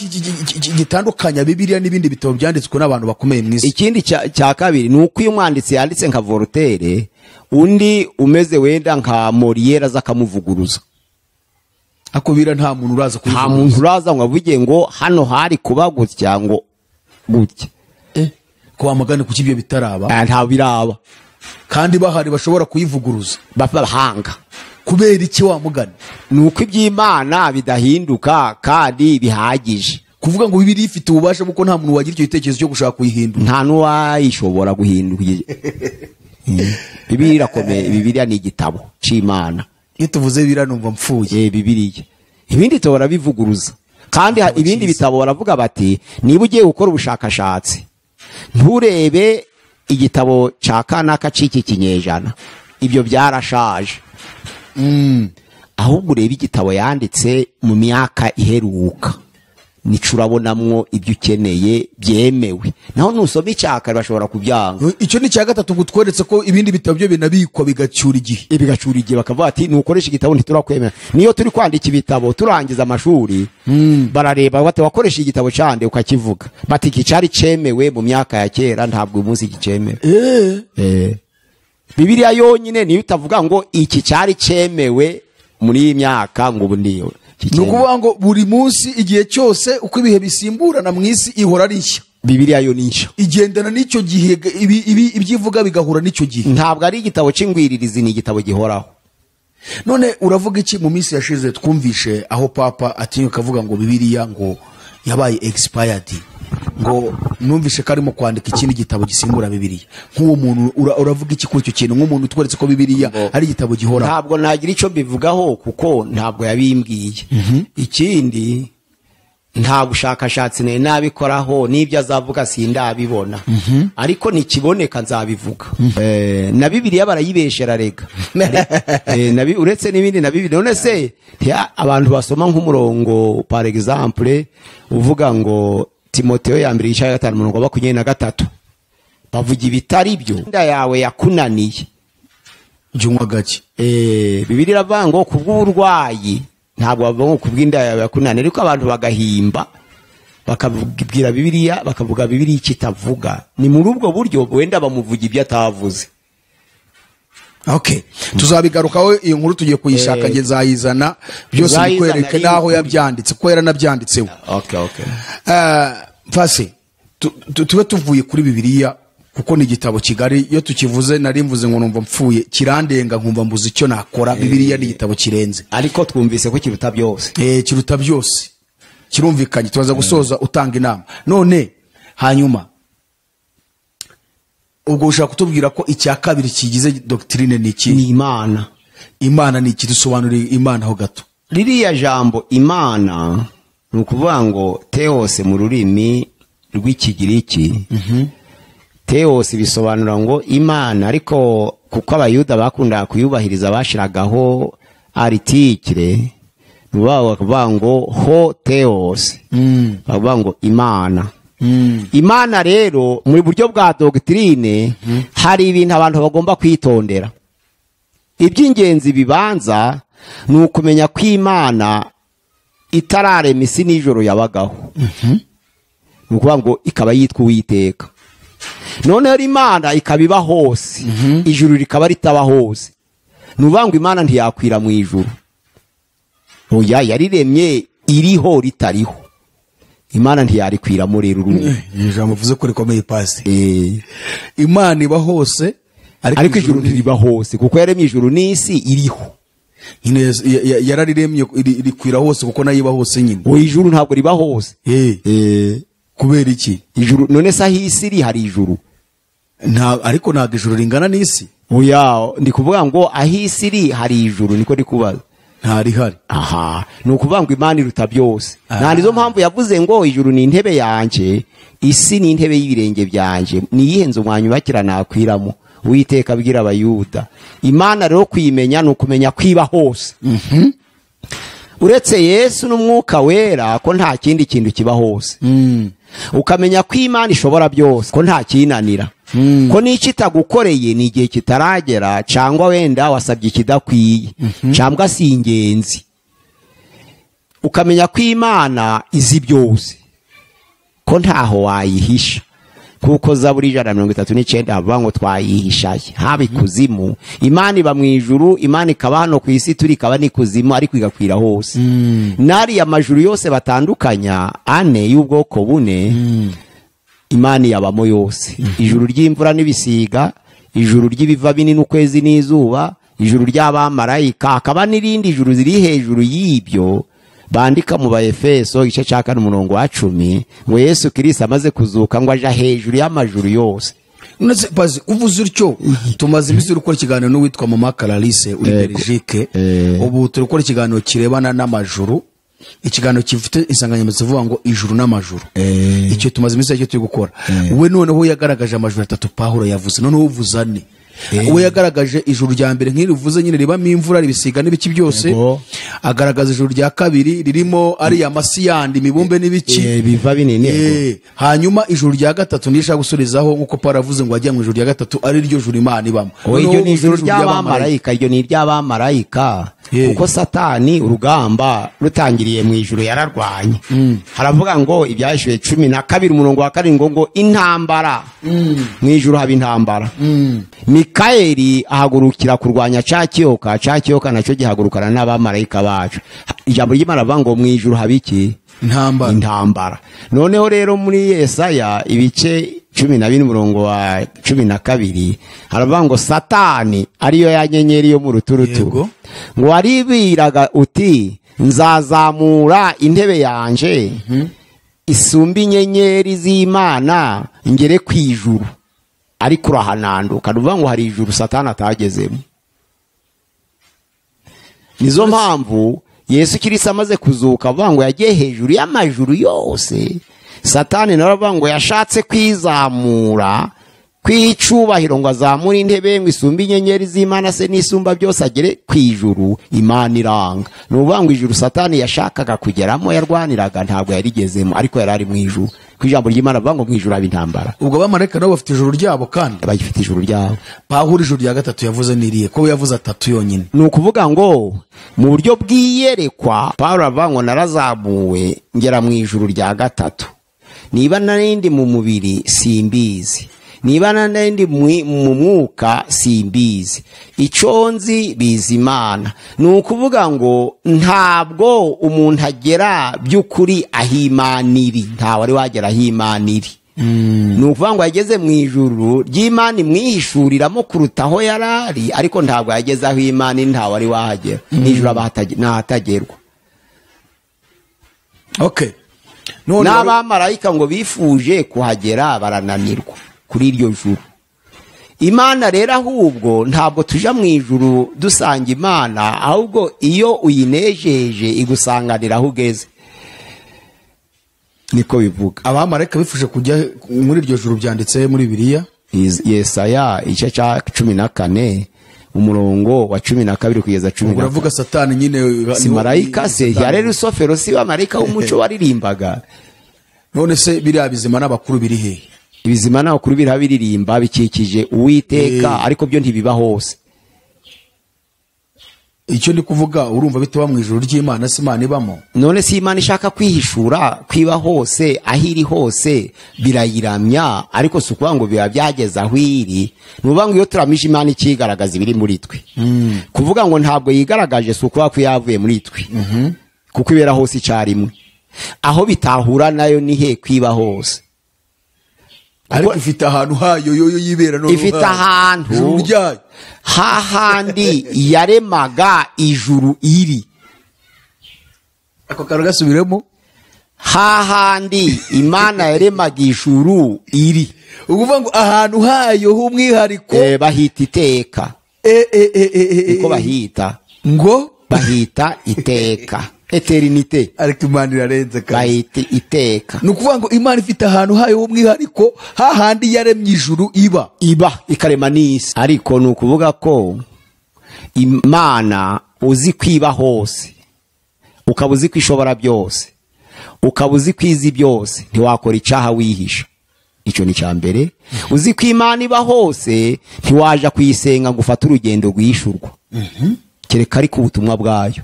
gitandukanya Bibiliya n'ibindi bitabo byanditswe n'abantu bakomeye mu isi? Ikindi cya kabiri ni uko iyo umwanditsi yanditse nka Voltaire, undi umeze wenda nka Molière aza akamuvuguruza. Akubira nta muntu uraza kubivuguruza, nta muntu uraza ngo avuge ngo hano hari kuba gutya ngo gutya. Ko wamagane kuki ibyo bitaraba? Nta biraba, kandi bahari bashobora kuyivuguruza bahanga. Kubera iki wamugana? Nuko iby'Imana bidahinduka kandi bihagije. Kuvuga ngo Bibiliya ifite ububasha kuko nta muntu wagira icyo gitekerezo cyo gushaka kuyihindura, nta n'uwayishobora guhindura. Bibiliya irakomeye, Bibiliya ni igitabo c'Imana. Iyo tuvuze Bibiliya numva mpfuye. Bibiliya ibindi bitabo barabivuguruza, kandi ibindi bitabo baravuga bati niba ugiye gukora ubushakashatsi nturebe igitabo ca kanaka c'iki kinyejana, ibyo byarashaje. Ahubwo urebe igitabo yanditse mu myaka iheruka, nico urabonamwo ibyo ukeneye byemewe. Naho nusoma icyakare bashobora kubyanga. Icyo ni cya gatatu gutweretse ko ibindi bitabo byo binabikwa bigacyura igihe, bigacura igihe, bakavuga ati nukoresha igitabo ntiturakwemera. Niyo turi kwandika ibitabo turangiza amashuri, barareba bati wakoresha igitabo cyande ukakivuga, bati iki cyari cyemewe mu myaka ya kera, ntabwo uyu munsi gicemewe. Bibiliya yonyine niyo utavuga ngo iki cyari cyemewe muri iyi myaka ngo ubu niyo. Ni ukuvuga ngo buri munsi igihe cyose uko ibihe bisimburana mu isi ihora ari nshya. Bibiliya yo ni nshya, igendana n'icyo gihe, ibyivuga bigahura n'icyo gihe. Ntabwo ari igitabo c'ingwiririzi, ni igitabo gihoraho. None uravuga iki? Mu minsi yashize twumvishe aho Papa atinyuka akavuga ngo Bibiliya ngo yabaye expired, ngo numvishe ko arimo kwandika ikindi gitabo gisimbura Bibiliya. Nk'uwo muntu uravuga iki kuri icyo kintu, nk'umuntu utweretse ko Bibiliya ari igitabo gihoraho? Ntabwo nagira icyo mbivugaho kuko ntabwo yabimbwiye. Ikindi nta bushakashatsi nari nabikoraho, n'ibyo azavuga sindabibona, ariko nikiboneka nzabivuga. Na Bibiliya barayibeshera rega. Uretse n'ibindi na Bibiliya. None se abantu basoma nk'umurongo par exemple uvuga ngo Timoteo ya mbere igice cya 5 umurongo wa 23, bavuga ibitari byo, inda yawe yakunaniye jyunywa gake. Bibiliya iravuga ngo kubw'uburwayi, ntabwo bavuga ngo kubw'inda yawe yakunaniye, ariko abantu bagahimba bakabwira Bibiliya, bakavuga Bibiliya ikitavuga. Ni muri ubwo buryo wenda bamuvuga ibyo atavuze. Okay, tuzabigarukaho iyo nkuru tugiye kuyishaka, nge nzayizana byose bikwereke naho yabyanditse, ko yaranabyanditseho. Okay. Mfase tube tuvuye kuri Bibiliya kuko ni igitabo kigari, iyo tukivuze nari mvuze ngo numva mpfuye, kirandenga nkumva mbuze icyo nakora. Bibiliya ni igitabo kirenze, ariko twumvise ko kiruta byose. Kiruta byose, kirumvikanye. Tubaza gusoza utanga inama none. Hanyuma ubwo ushaka kutubwira ko icya kabiri kigize doctrine ni iki? Ni Imana. Imana ni iki? Dusobanurire Imana ho gato. Ririya jambo Imana ni ukuvuga ngo theos mu rurimi rw'Ikigiriki. Theos bisobanura ngo Imana, ariko kuko Abayuda bakundaga kuyubahiriza bashiragaho article, bakavuga ngo ho theos, bakavuga ngo Imana. Imana rero muri buryo bwa doctrine hari ibintu abantu bagomba kwitondera. Iby'ingenzi bibanza ni ukumenya ko Imana itararema isi n'ijoro yabagaho. Ni ukuvuga ngo ikaba yitwa Uwiteka. Noneho Imana ikaba iba hose, ijuru rikaba ritaba hose. Ni ukuvuga ngo Imana ntiyakwira mu ijuru. Oya, yariremye iriho ritariho. Imana ntiyarikwira muri ruru. Ijambo uvuze ko rikomeye pasi. Imana iba hose ariko ijuru ntiriba hose, kuko yaremye ijuru n'isi iriho. Nyine yarariremye rikwira hose kuko nayo iba hose nyine. Oya, ijuru ntabwo riba hose. Kubera iki? Ijuru none se aho isi iri hari ijuru? Ariko ntabwo ijuru ringana n'isi. Oya, ndi kuvuga ngo aho isi iri hari ijuru, niko ndi kubaza. Ntarihari. Aha, ni ukuvuga ngo Imana iruta byose. Nta nizo mpamvu yavuze ngo ijuru ni intebe yanjye, isi ni intebe y'ibirenge byanjye, ni iyihe nzu mwanyubakira nakwiramo? Uwiteka abwira Abayuda. Imana rero kuyimenya ni ukumenya kwiba hose. Uretse Yesu n'Umwuka Wera ko nta kindi kintu kiba hose. Ukamenya ko Imana ishobora byose, ko nta kinanira. Ko n'icyo itagukoreye ni igihe kitaragera, cyangwa wenda wasabye ikidakwiye, cyangwa si ingenzi. Ukamenya ko Imana izi byose, ko ntaho wayihisha. Kuko Zaburi 139 havuga ngo twayihishaye haba ikuzimu. Imana iba mu ijuru, Imana ikaba hano ku isi turi, ikaba n'ikuzimu, ariko igakwira hose. Nariya majuru yose batandukanya ane y'ubwoko bune, Imana yabamo yose. Ijuru ry'imvura n'ibisiga, ijuru ry'ibiva binini ukwezi n'izuba, ijuru ry'abamarayika, hakaba n'irindi ijuru ziri hejuru y'ibyo. Bandika mu Baefeso igice cya 4 umurongo wa 10 ngo Yesu Kristo amaze kuzuka ngo aja hejuru y'amajuru yose. None bazi uvuze utyo, tumaze iminsi gukora ikiganiro n'uwitwa Mama Clarisse uri Belgique. Ubu turi gukora ikiganiro kirebana n'amajuru, ikiganiro gifite insanganyamatsiko ivuga ngo ijuru n'amajuru. Icyo tumaze iminsi cyo turi gukora. We noneho yagaragaje amajuru atatu Pawulo yavuze, noneho uvuze ane. We yagaragaje ijuru rya mbere nk'irivuze nyine ribamo imvura ribisiga n'ibiki byose. Agaragaza ijuru rya kabiri ririmo ari ya masi yandi mibumbe n'ibiki biva binini. Hanyuma ijuru rya gatatu ndishaka gusurizaho nkuko Pawulo avuze ngo ajya mu ijuru rya gatatu ari ryo juru Imana ibamo. Iryo ni ijuru ry'abamarayika, iryo ni iry'abamarayika. Kuko Satani urugamba rutangiriye mu ijuru yararwanye. Haravuga ngo Ibyahishuwe 12 umurongo wa 7 ngo intambara mu ijuru haba intambara. Mikayeli ahagurukira kurwanya ca kiyoka, ca kiyoka nacyo gihagurukana n'abamarayika bacu. Ijambo ry'Imana rivuga ngo mu ijuru haba iki? Intambara. Intambara. Noneho rero muri Yesaya ibice 14 umurongo wa 12 haravuga ngo Satani ariyo ya nyenyeri yo mu ruturuturu, ngo waribiraga uti nzazamura intebe yanje isumba inyenyeri z'Imana ngere ku ijuru, ariko urahananduka. Nuvuga ngo hari ijuru Satani atagezemo. Nizo mpamvu Yesu Kristo amaze kuzuka avuga ngo yagiye hejuru y'amajuru yose. Satani nawe avuga ngo yashatse kwizamura kwicubahiro ngo azamure intebe ngo isumbe inyenyeri z'Imana se n'isumba byose agere ku ijuru, Imana iranga. Nuvuga ngo ijuru Satani yashakaga kugeramo yarwaniraga ntabwo yarigezemo, ariko yari ari mu ijuru. Ku ijambo ry'Imana avuga ngo mu ijuru haba intambara. Ubwo abamarayika nabo bafite ijuru ryabo kandi bagifite ijuru ryabo. Pawulo ijuru rya gatatu yavuze niriye ko yavuze atatu yonyine. Ni ukuvuga ngo mu buryo bw'iyerekwa Pawulo avuga ngo narazamuwe ngera mu ijuru rya gatatu. Niba narindi mu mubiri simbizi, niba narindi mu mwuka simbizi, icyo nzi bizi Imana. Ni ukuvuga ngo ntabwo umuntu agera by'ukuri aho Imana iri, nta wari wagera aho Imana iri. Ni ukuvuga ngo yageze mu ijuru ry'Imana imwihishuriramo kuruta aho yarari, ariko ntabwo yageze aho Imana iri, nta wari wahagera. N'ijuru aba nahatagerwa. Okay. N'abamarayika ngo bifuje kuhagera barananirwa kuri iryo juru. Imana rero ahubwo ntabwo tuja mu ijuru dusanga Imana, ahubwo iyo uyinejeje igusanganira aho ugeze. Niko bivuga. Abamarayika bifuje kujya muri iryo juru byanditse muri Bibiliya. Yesaya igice cya 14 umurongo wa 12 kugeza 10. Uravuga Satani nyine, si marayika se yari Rusofero, si wa marayika w'umuco waririmbaga. None se biriya bizima n'abakuru biri he? Ibizima n'abakuru birabiririmba bikikije Uwiteka, ariko byo ntibiba hose. Icyo ndi kuvuga urumva bitaba mu ijuru ry'Imana, si Imana ibamo. None si Imana ishaka kwihishura kwiba hose, aho iri hose birayiramya, ariko si ukuvuga ngo biba byageze aho iri. Ni ukuvuga ngo iyo turamije Imana ikigaragaza ibiri muri twe. Kuvuga ngo ntabwo yigaragaje si ukuvuga ko yavuye muri twe, kuko ibera hose icyarimwe. Aho bitahura nayo ni he kwiba hose. Ariko ifite ahantu hayo yoyo yibera, none ifite ahantu ryayo hahandi yaremaga ijuru iri. Ako kantu gasubiremo. Hahandi Imana yaremaga ijuru iri, ukuvuga ngo ahantu hayo h'umwihariko bahita iteka. Niko bahita, ngo bahita iteka, eternite. Ariko Imana irarenze kandi bahita iteka. Ni ukuvuga ngo Imana ifite ahantu hayo h'umwihariko hahandi yaremye ijuru iba ikarema n'isi. Ariko ni ukuvuga ko Imana uzi kwiba hose, ukaba uzi ko ishobora byose, ukaba uzi ko izi byose, ntiwakora icyaha wihisha. Icyo ni cya mbere. Uzi ko Imana iba hose, ntiwaja kuyisenga ngo ufate urugendo rwishurwa, kereka ariko ubutumwa bwayo.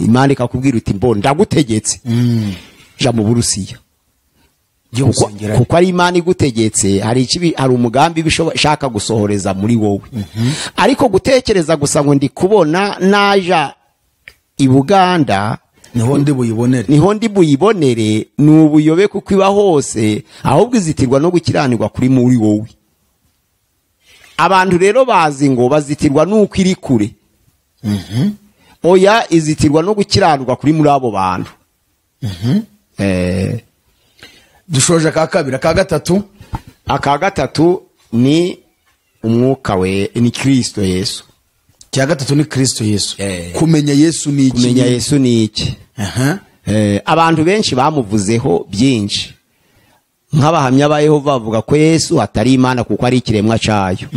Imana ikakubwira uti mbo ndagutegetse ja mu Burusiya, kuko ari Imana igutegetse. Hari umugambi ishaka gusohoreza muri wowe. Ariko gutekereza gusa ngo ndi kubona naja i Buganda niho ndi buyibonere, niho ndi buyibonere, ni ubuyobe kuko iba hose, ahubwo izitirwa no gukiranirwa kuri muri wowe. Abantu rero bazi ngo bazitirwa nuko iri kure. Oya, izitirwa no gukiranirwa kuri muri abo bantu. Dushoje aka kabiri. Aka gatatu, aka gatatu ni umwuka we, ni Kristo Yesu. Cya gatatu ni Kristo Yesu. Kumenya Yesu ni iki? Kumenya Yesu ni iki? Abantu benshi bamuvuzeho byinshi. Nk'abahamya ba Yehova bavuga ko Yesu atari Imana kuko ari ikiremwa cyayo.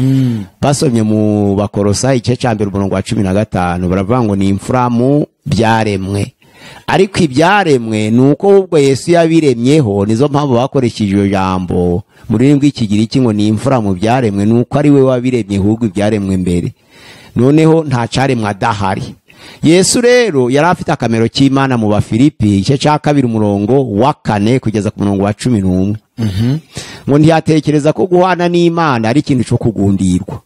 Basomye mu Bakolosayi igice cya 1 umurongo wa 15 baravuga ngo ni imfura mu byaremwe. Ariko ibyaremwe ni uko ubwo Yesu yabiremyeho, nizo mpamvu bakoresheje iryo jambo mu rurimi rw'Ikigiriki ngo ni imfura mu byaremwe, ni uko ari we wabiremye ahubwo ibyaremwe mbere. Noneho nta cyaremwe adahari. Yesu rero yari afite akamero k'Imana mu Bafilipi igice cya 2 umurongo wa 4 kugeza ku murongo wa 11. Ngo ntiyatekereza ko guhana n'Imana ari ikintu cyo kugundirwa,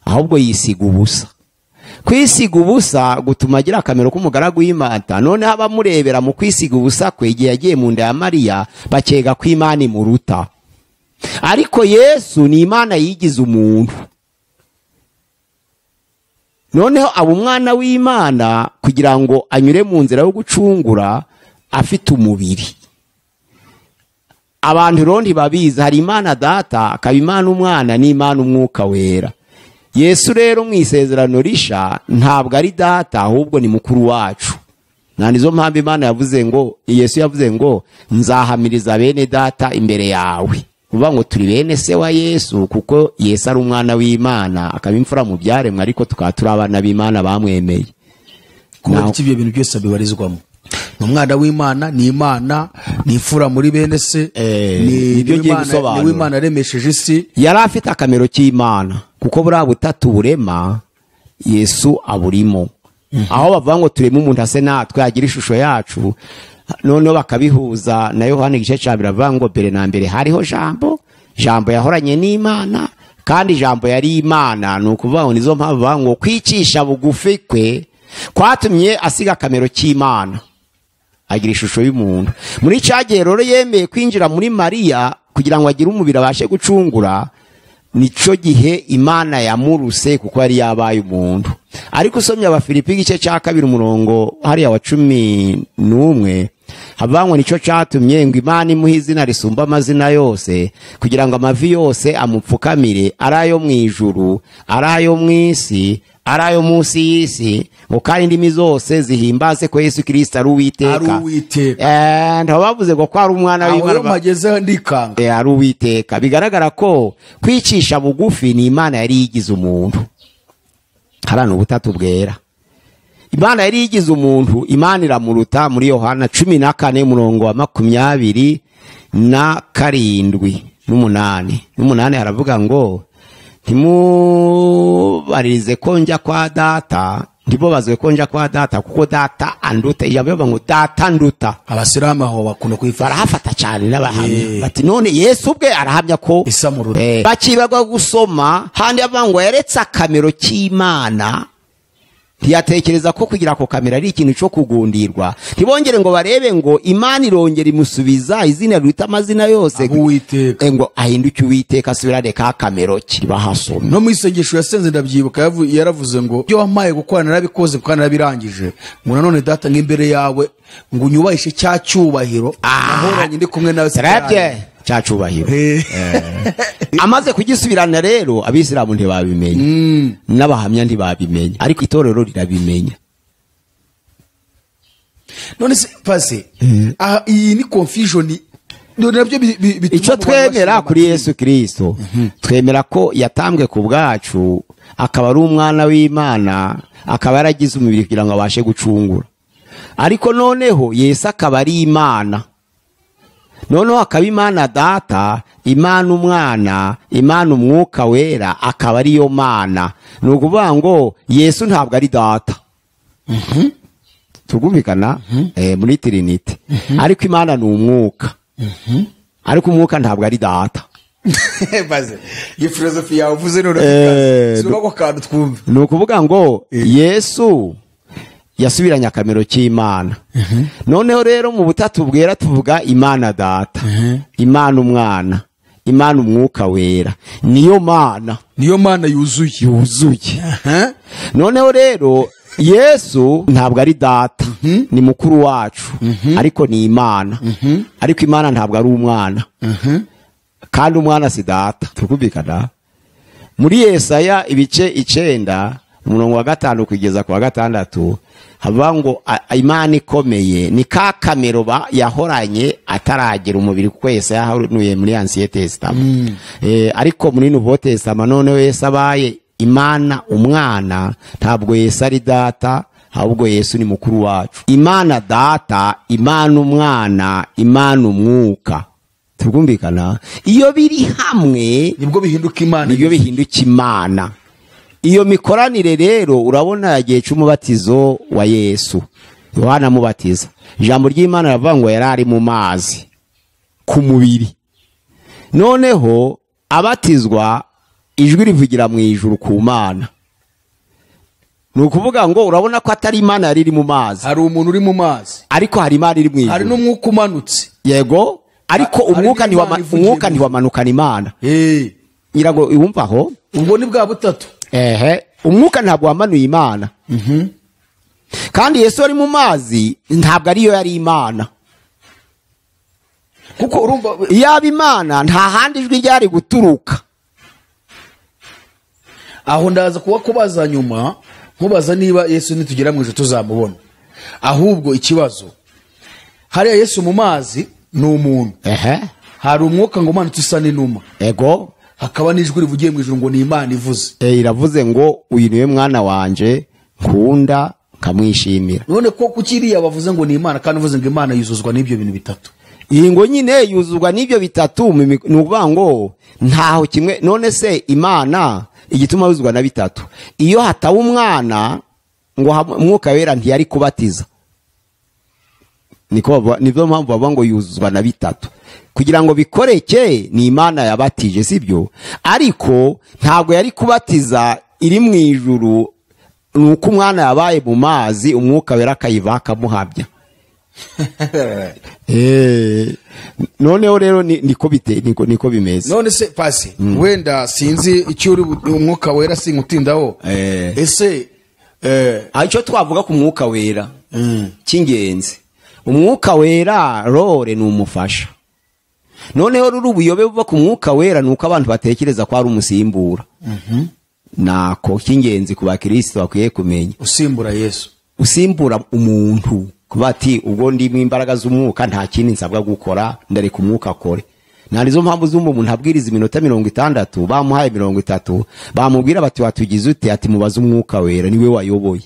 ahubwo yisiga ubusa. Kwisiga ubusa gutuma agira akamero k'umugaragu w'Imana. Noneho abamurebera mu kwisiga ubusa kwe igihe yagiye mu nda ya Mariya bakega ko Imana imuruta. Ariko Yesu ni Imana yigize umuntu. Noneho aba umwana w'Imana kugira ngo anyure mu nzira yo gucungura afite umubiri. Abantu rero ntibabizi, hari Imana Data, akaba Imana Umwana n'Imana Umwuka Wera. Yesu rero mu isezerano risha ntabwo ari Data, ahubwo ni mukuru wacu. Na nizo mpamvu Imana yavuze ngo, Yesu yavuze ngo nzahamiriza bene Data imbere yawe. Kuvuga ngo turi bene se wa Yesu, kuko Yesu ari umwana w'Imana akaba imfura mu byaremwe, ariko tukaba turi abana b'Imana bamwemeye. Kuko ibyo bintu byose bibarizwamo. Ni umwana w'Imana, ni Imana, ni imfura muri bene se, ni Imana yaremesheje isi. Yari afite akamero k'Imana, kuko buriya butatu burema Yesu aburimo. Aho bavuga ngo tureme umuntu ase natwe agira ishusho yacu, noneho bakabihuza na Yohana igice cya 2 avuga ngo mbere na mbere hariho Jambo, Jambo yahoranye n'Imana, kandi Jambo yari Imana. Ni ukuvuga ngo nizo mpamvu bavuga ngo kwicisha bugufi kwe kwatumye asiga akamero k'Imana, agira ishusho y'umuntu. Muri cya gihe rero yemeye kwinjira muri Mariya kugira ngo agire umubiri abashe gucungura, nico gihe Imana yamuruse kuko yari yabaye umuntu. Ariko usomye Abafilipi igice cya 2 umurongo hariya wa 11 havangwa nico cyatumye ngo Imana imuhe izina risumba amazina yose, kugira ngo amavi yose amupfukamire, ari ayo mu ijuru, ari ayo mu isi, ari ayo munsi y'isi, ngo kandi indimi zose zihimbaze ko Yesu Kristo ari Uwiteka. Ntabwo bavuze ngo ko ari umwana w'Imana, ari Uwiteka. Bigaragara ko kwicisha bugufi ni Imana yari yigize umuntu. Harano ubutatu bwera. Imana yari yigize umuntu, Imana iramuruta muri Yohana 14 umurongo wa 27 n'umunani. N'umunani haravuga ngo ntimubaririze ko njya kwa Data, ntibobazwe ko njya kwa Data, kuko Data anduta. Ijambo ngo Data anduta, abasilamu aho bakunda kwifata, barahafata cyane n'abahamya bati none Yesu ubwe arahamya ko bakibagwa gusoma handi avuga ngo yaretse akamero k'Imana Ntiyatekereza ko kugira ako kamera ari ikintu cyo kugundirwa. Ntibongere ngo barebe ngo Imana irongera imusubiza izina riruta amazina yose, Uwiteka, ngo ahinduke Uwiteka asubirane ka kamero ke. Bahasomye no mu isengesho yasenze, ndabyibuka, yaravuze ngo ibyo wampaye gukora narabikoze kandi narabirangije, ngo nanone Data nk'imbere yawe ngo unyubahishe cya cyubahiro nahoranye ndi kumwe nawe. Cya cyubahiro amaze kugisubirana rero, abisilamu ntibabimenya n'abahamya ntibabimenya, ariko itorero rirabimenya. None se pase, iyi ni confusion nabyo. Icyo twemera kuri Yesu Kristo, twemera ko yatambwe ku bwacu, akaba ari umwana w'Imana, akaba yaragize umubiri kugira ngo abashe gucungura. Ariko noneho Yesu akaba ari Imana, noneho akaba Imana Data, Imana Umwana, Imana Umwuka Wera, akaba ariyo Mana. Ni ukuvuga ngo Yesu ntabwo ari Data, tugumvikana muri Trinity, ariko Imana ni umwuka, ariko umwuka ntabwo ari Data. Baze iyo filozofi yawe uvuze none si ako kantu twumve. Ni ukuvuga ngo Yesu yasubiranye akamero k'Imana. Noneho rero mu butatu bwera tuvuga Imana Data, Imana Umwana, Imana Umwuka Wera, niyo Mana, niyo Mana yuzuye. Noneho rero Yesu ntabwo ari Data, ni mukuru wacu, ariko ni Imana. Ariko Imana ntabwo ari umwana, kandi umwana si Data. Tukubikana muri Yesaya ibice 9 umurongo wa 5 kugeza ku wa 6, havuga ngo Imana ikomeye ni ka kamero yahoranye ataragira umubiri, kuko Yesaya yahanuye muri Ancien Testament. Ariko muri Nouveau Testament noneho Yesu abaye Imana Umwana, ntabwo Yesu ari Data, ahubwo Yesu ni mukuru wacu. Imana Data, Imana Umwana, Imana Umwuka. Tukumvikana iyo biri hamwe nibwo bihinduka Imana, nibwo bihinduka Imana. Iyo mikoranire rero urabona yagiye cy'umubatizo wa Yesu, Yohana amubatiza, ijambo ry'Imana ravuga ngo yari ari mu mazi ku mubiri. Noneho abatizwa ijwi rivugira mu ijuru ku Mana. Ni ukuvuga ngo urabona ko atari Imana yari iri mu mazi, hari umuntu uri mu mazi, ariko hari Imana iri mu ijuru, hari n'umwuka umanutse. Yego, ariko umwuka ntiwamanukana Imana. Ngira ngo wumva aho ubwo ni bwa butatu. Umwuka ntabwo wamanuye Imana. Kandi Yesu ari mu mazi ntabwo ariyo yari Imana, kuko urumva yaba Imana nta handi ijwi ryari guturuka. Aho ndaza kuba kubaza nyuma, nkubaza niba Yesu nitugera mu ijuru tuzamubona. Ahubwo ikibazo, hariya Yesu mu mazi ni umuntu, hari umwuka ngo umanutse usa n'inuma, ego, hakaba n'ijwi rivugiye mu ijuru ngo ni Imana ivuze. Iravuze ngo uyu niwe mwana wanje nkunda nkamwishimira. None ko kukiriya bavuze ngo ni Imana, kandi uvuze ngo Imana yuzuzwa n'ibyo bintu bitatu. Iyi ngo nyine yuzuzwa n'ibyo bitatu, ni ukuvuga ngo ntaho kimwe. None se Imana igituma yuzuzwa na bitatu, iyo hataba umwana ngo Umwuka Wera ntiyari kubatiza. Niko nibyo mpamvu bavuga ngo yuzuzwa na bitatu, kugira ngo bikoreke ni Imana yabatije, sibyo? Ariko ntabwo yari kubatiza iri mu ijuru, nuko umwana yabaye mu mazi Umwuka Wera akayiva akamuhabya. Noneho rero niko bite, niko bimeze. None se pasi, wenda sinzi icyo uri Umwuka Wera singutindaho. Ese icyo twavuga ku Mwuka Wera cy'ingenzi, Umwuka Wera rore ni umufasha. Noneho ruri ubuyobe buva ku Mwuka Wera nuko abantu batekereza ko ari umusimbura. Nako cy'ingenzi ku bakristo bakwiye kumenya, usimbura Yesu, usimbura umuntu, kuba ati ubwo ndi mu imbaraga z'umwuka nta kindi nsabwa gukora, ndareka umwuka akore. Narizo mpamvu z'umva umuntu abwiriza iminota 60, bamuhaye 30, bamubwira bati watugize ute, ati mubaze Umwuka Wera niwe wayoboye.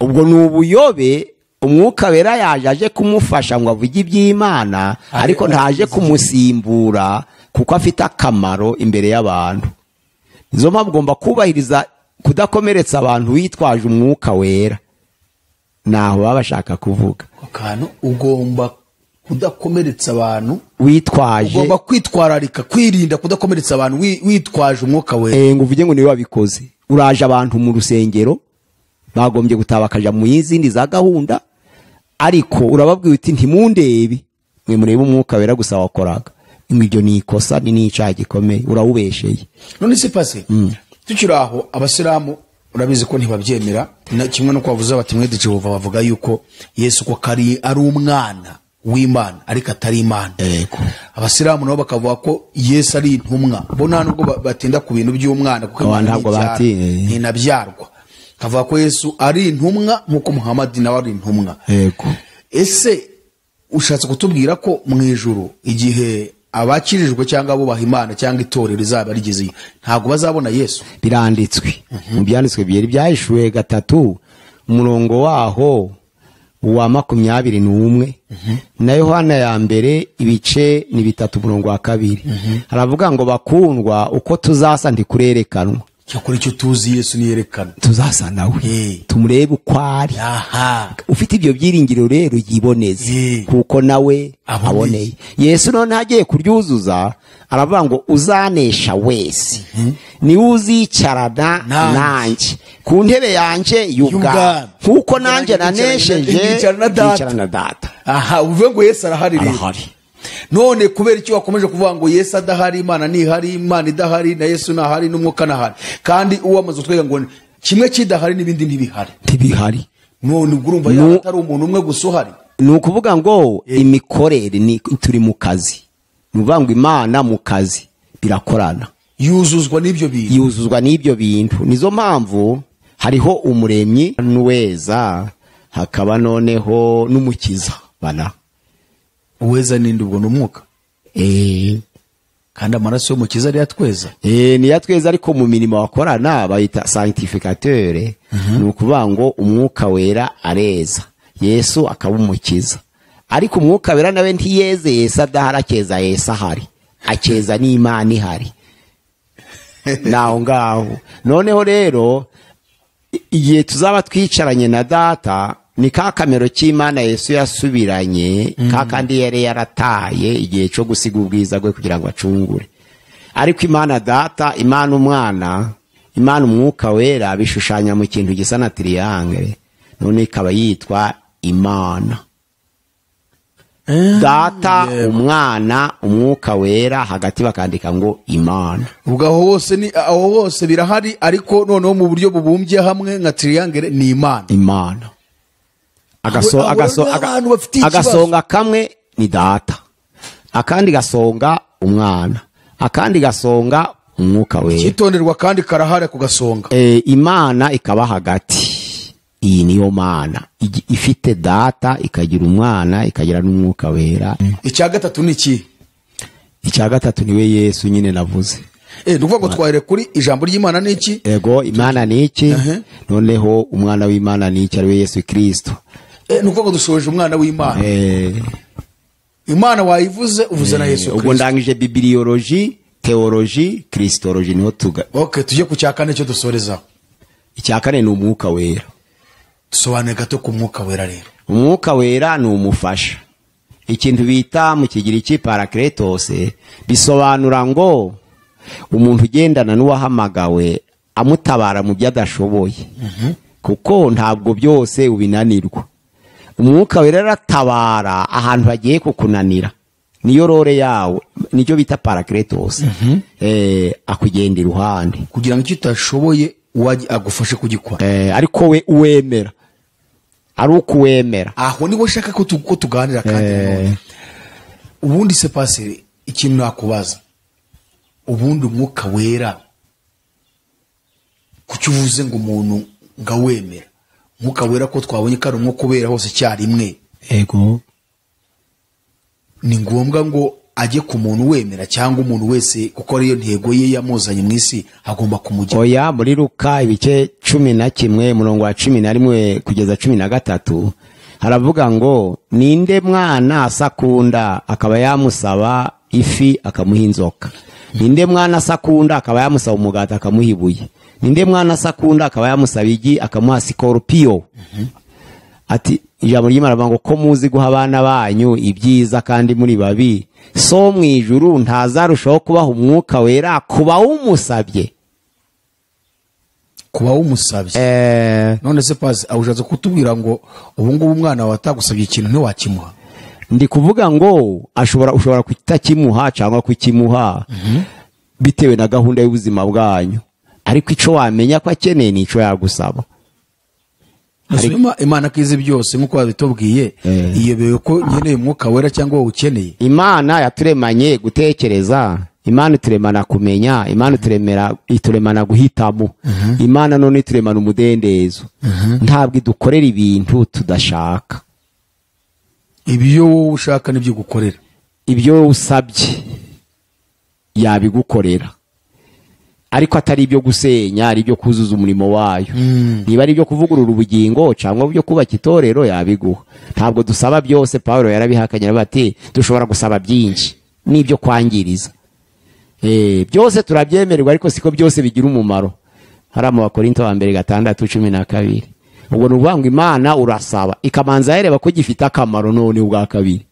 Ubwo ni ubuyobe. Umwuka Wera yaje aje kumufasha ngo avuge iby'Imana, ariko ntaje kumusimbura kuko afite akamaro imbere y'abantu. Izo mpamvu ugomba kubahiriza kudakomeretsa abantu witwaje Umwuka Wera. Naho baba bashaka kuvuga akantu, ugomba kudakomeretsa abantu witwaje, ugomba kwitwararika, kwirinda kudakomeretsa abantu witwaje Umwuka Wera. Ngo uvuge ngo niwe wabikoze. Uraje abantu mu rusengero bagombye gutabakaja mu yizindi za gahunda, ariko urababwiye uti ntimundebe, mwe murebe umwuka wera gusa wakoraga. Ibyo ni ikosa, ni n'icyaha gikomeye, urawubesheye. None se pase tukiri aho, abasilamu urabizi ko ntibabyemera, kimwe no kwavuze bati mwe Jehova bavuga yuko Yesu ko kari ari umwana w'Imana ariko atari Imana. Yego. Abasilamu nabo bakavuga ko Yesu ari intumwa, bo nta nubwo batinda ku bintu by'umwana kuko ntabwo ntinabyarwa. Kavuga ko Yesu ari intumwa nkuko Muhammad nawe ari intumwa. Yego. Ese ushatse kutubwira ko mu ijuru igihe abakirijwe cyangwa abubaha Imana cyangwa itorero rizaba rigezeyo ntabwo bazabona Yesu? Biranditswe mu byanditswe byeri byahishuwe 3 umurongo waho wa 21 na Yohana ya mbere ibice ni 3 umurongo wa 2. Haravuga ngo bakundwa, uko tuzasa ntikurerekanwa. Cyakora icyo tuzi Yesu niyerekana, tuzasa nawe, tumurebe uko ari. Ufite ibyo byiringiro rero yiboneze, kuko nawe aboneye. Yesu none agiye kuryuzuza aravuga ngo uzanesha wese ni uzicarana nanjye ku ntebe yanjye y'ubwami, kuko nanjye nanesheje nkicarana na data. Aha, uvuge ngo Yesu arahari rero. None kubera icyo wakomeje kuvuga ngo Yesu adahari, Imana ntihari, Imana idahari, na Yesu ntahari, n'umwuka ntahari, kandi uwamaze kutwereka ngo kimwe kidahari n'ibindi ntibihari. Ntibihari. None ubwo urumva yaba atari umuntu umwe gusa uhari. Ni ukuvuga ngo imikorere ni turi mu kazi. Ni ukuvuga ngo Imana mu kazi birakorana. Yuzuzwa n'ibyo bintu. Yuzuzwa n'ibyo bintu. Nizo mpamvu hariho umuremyi n'uweza, hakaba noneho n'umukiza bana. Uweza ninde ubwo? N'umwuka. Kandi amaraso y'umukiza ari yatweza. Ni yatweza, ariko mu mirimo wakorana bayita sanctificateur. Ni ukuvuga ngo umwuka wera areza, Yesu akaba umukiza. Ariko umwuka wera nawe ntiyeze Yesu adahari, akeza Yesu ahari, akeza n'Imana ihari. Naho ngaho noneho rero igihe tuzaba twicaranye na data, ni ka kamero cy'Imana Yesu yasubiranye, ka kandi yari yarataye igihe cyo gusiga ubwiza bwe kugira ngo acungure. Ariko Imana data, Imana umwana, Imana umwuka wera bishushanya mu kintu gisa na triangle, none ikaba yitwa Imana. Data, umwana, umwuka wera, hagati bakandika ngo Imana. Ubwo aho hose ni aho hose birahari, ariko noneho mu buryo bubumbye hamwe nka triangle ni Imana. Imana. Agasonga kamwe ni data, akandi gasonga umwana, akandi gasonga umwuka wera. Cyitonderwa kandi karahare ku gasonga. Imana ikaba hagati. Iyi niyo Mana ifite data, ikagira umwana, ikagira n'umwuka wera. Icya gatatu ni iki? Icya gatatu niwe Yesu nyine navuze. Nuvuga ngo twahere kuri ijambo ry'Imana ni iki? Ego, Imana ni iki? Noneho umwana w'Imana ni iki, ariwe Yesu Kristo. Nuvuga ngo dushoje umwana w'Imana. Imana wayivuze, uvuze na Yesu Kristo. Ubwo ndangije bibliology, theology, Christology niho tuga. Okay, tujye ku cya kane cyo dusorezaho. Icya kane ni umwuka wera. Dusobanure gato ku mwuka wera rero. Umwuka wera ni umufasha. Ikintu bita mu Kigiriki parakletos bisobanura ngo umuntu ugendana n'uwahamagawe amutabara mu byo adashoboye. Kuko ntabwo byose ubinanirwa. Umwuka wera aratabara ahantu hagiye kukunanira. Niyo rore yawe, nicyo bita parakletos. Akugenda iruhande kugira ngo icyo utashoboye agufashe kugikora. Ariko we uwemera, ari ukuwemera. Aho niho ushaka ko tuganira kandi. Ubundi se pasere, ikintu nakubaza, ubundi umwuka wera kuki uvuze ngo umuntu ngawemera? Umwuka wera ko twabonye ko ari umwuka ubera hose icyarimwe. Ego. Ni ngombwa ngo ajye ku muntu wemera cyangwa umuntu wese, kuko ariyo ntego ye yamuzanye mu isi, agomba kumujya. Oya, muri Luka ibice 11 umurongo wa 11 kugeza 13 haravuga ngo ninde mwana asakunda akaba yamusaba ifi akamuha inzoka? Ninde mwana asakunda akaba yamusaba umugati akamuha ibuye? Ninde mwana asakunda akaba yamusaba igi akamuha sikorupiyo? Ati ijambo ry'Imana rivuga ngo ko muzi guha abana banyu ibyiza kandi muri babi, so mu ijuru ntazarushaho kubaha umwuka wera kuba umusabye. Kuba wumusabye. None se pasi awushatse kutubwira ngo ubu ngubu umwana wawe atagusabye ikintu ntiwakimuha? Ndi kuvuga ngo ushobora kutakimuha cyangwa kukimuha bitewe na gahunda y'ubuzima bwanyu, ariko ico wamenya ko akeneye nico yagusaba. Imana kizi byose nkuko babitubwiye, iyobewe ko nkeneye umwuka wera cyangwa wowe ukeneye. Imana yaturemanye gutekereza, Imana ituremana kumenya, Imana ituremana guhitamo, Imana none ituremana umudendezo. Ntabwo idukorera ibintu tudashaka. Ibyo wowe ushaka nibyo gukorera, ibyo usabye yabigukorera, ariko atari ibyo gusenya, ari ibyo kuzuza umurimo wayo. Niba ari ibyo kuvugurura ubugingo cyangwa ibyo kubaka itorero yabiguha. Ntabwo dusaba byose. Paulo yarabihakanye bati dushobora gusaba byinshi n'ibyo kwangiriza. Byose turabyemererwa, ariko siko byose bigira umumaro. Hari mu Bakorinto wa mbere 6:12. Ubwo ni ukuvuga ngo Imana urasaba ikamanza yareba ko gifite akamaro none ubwa kabiri.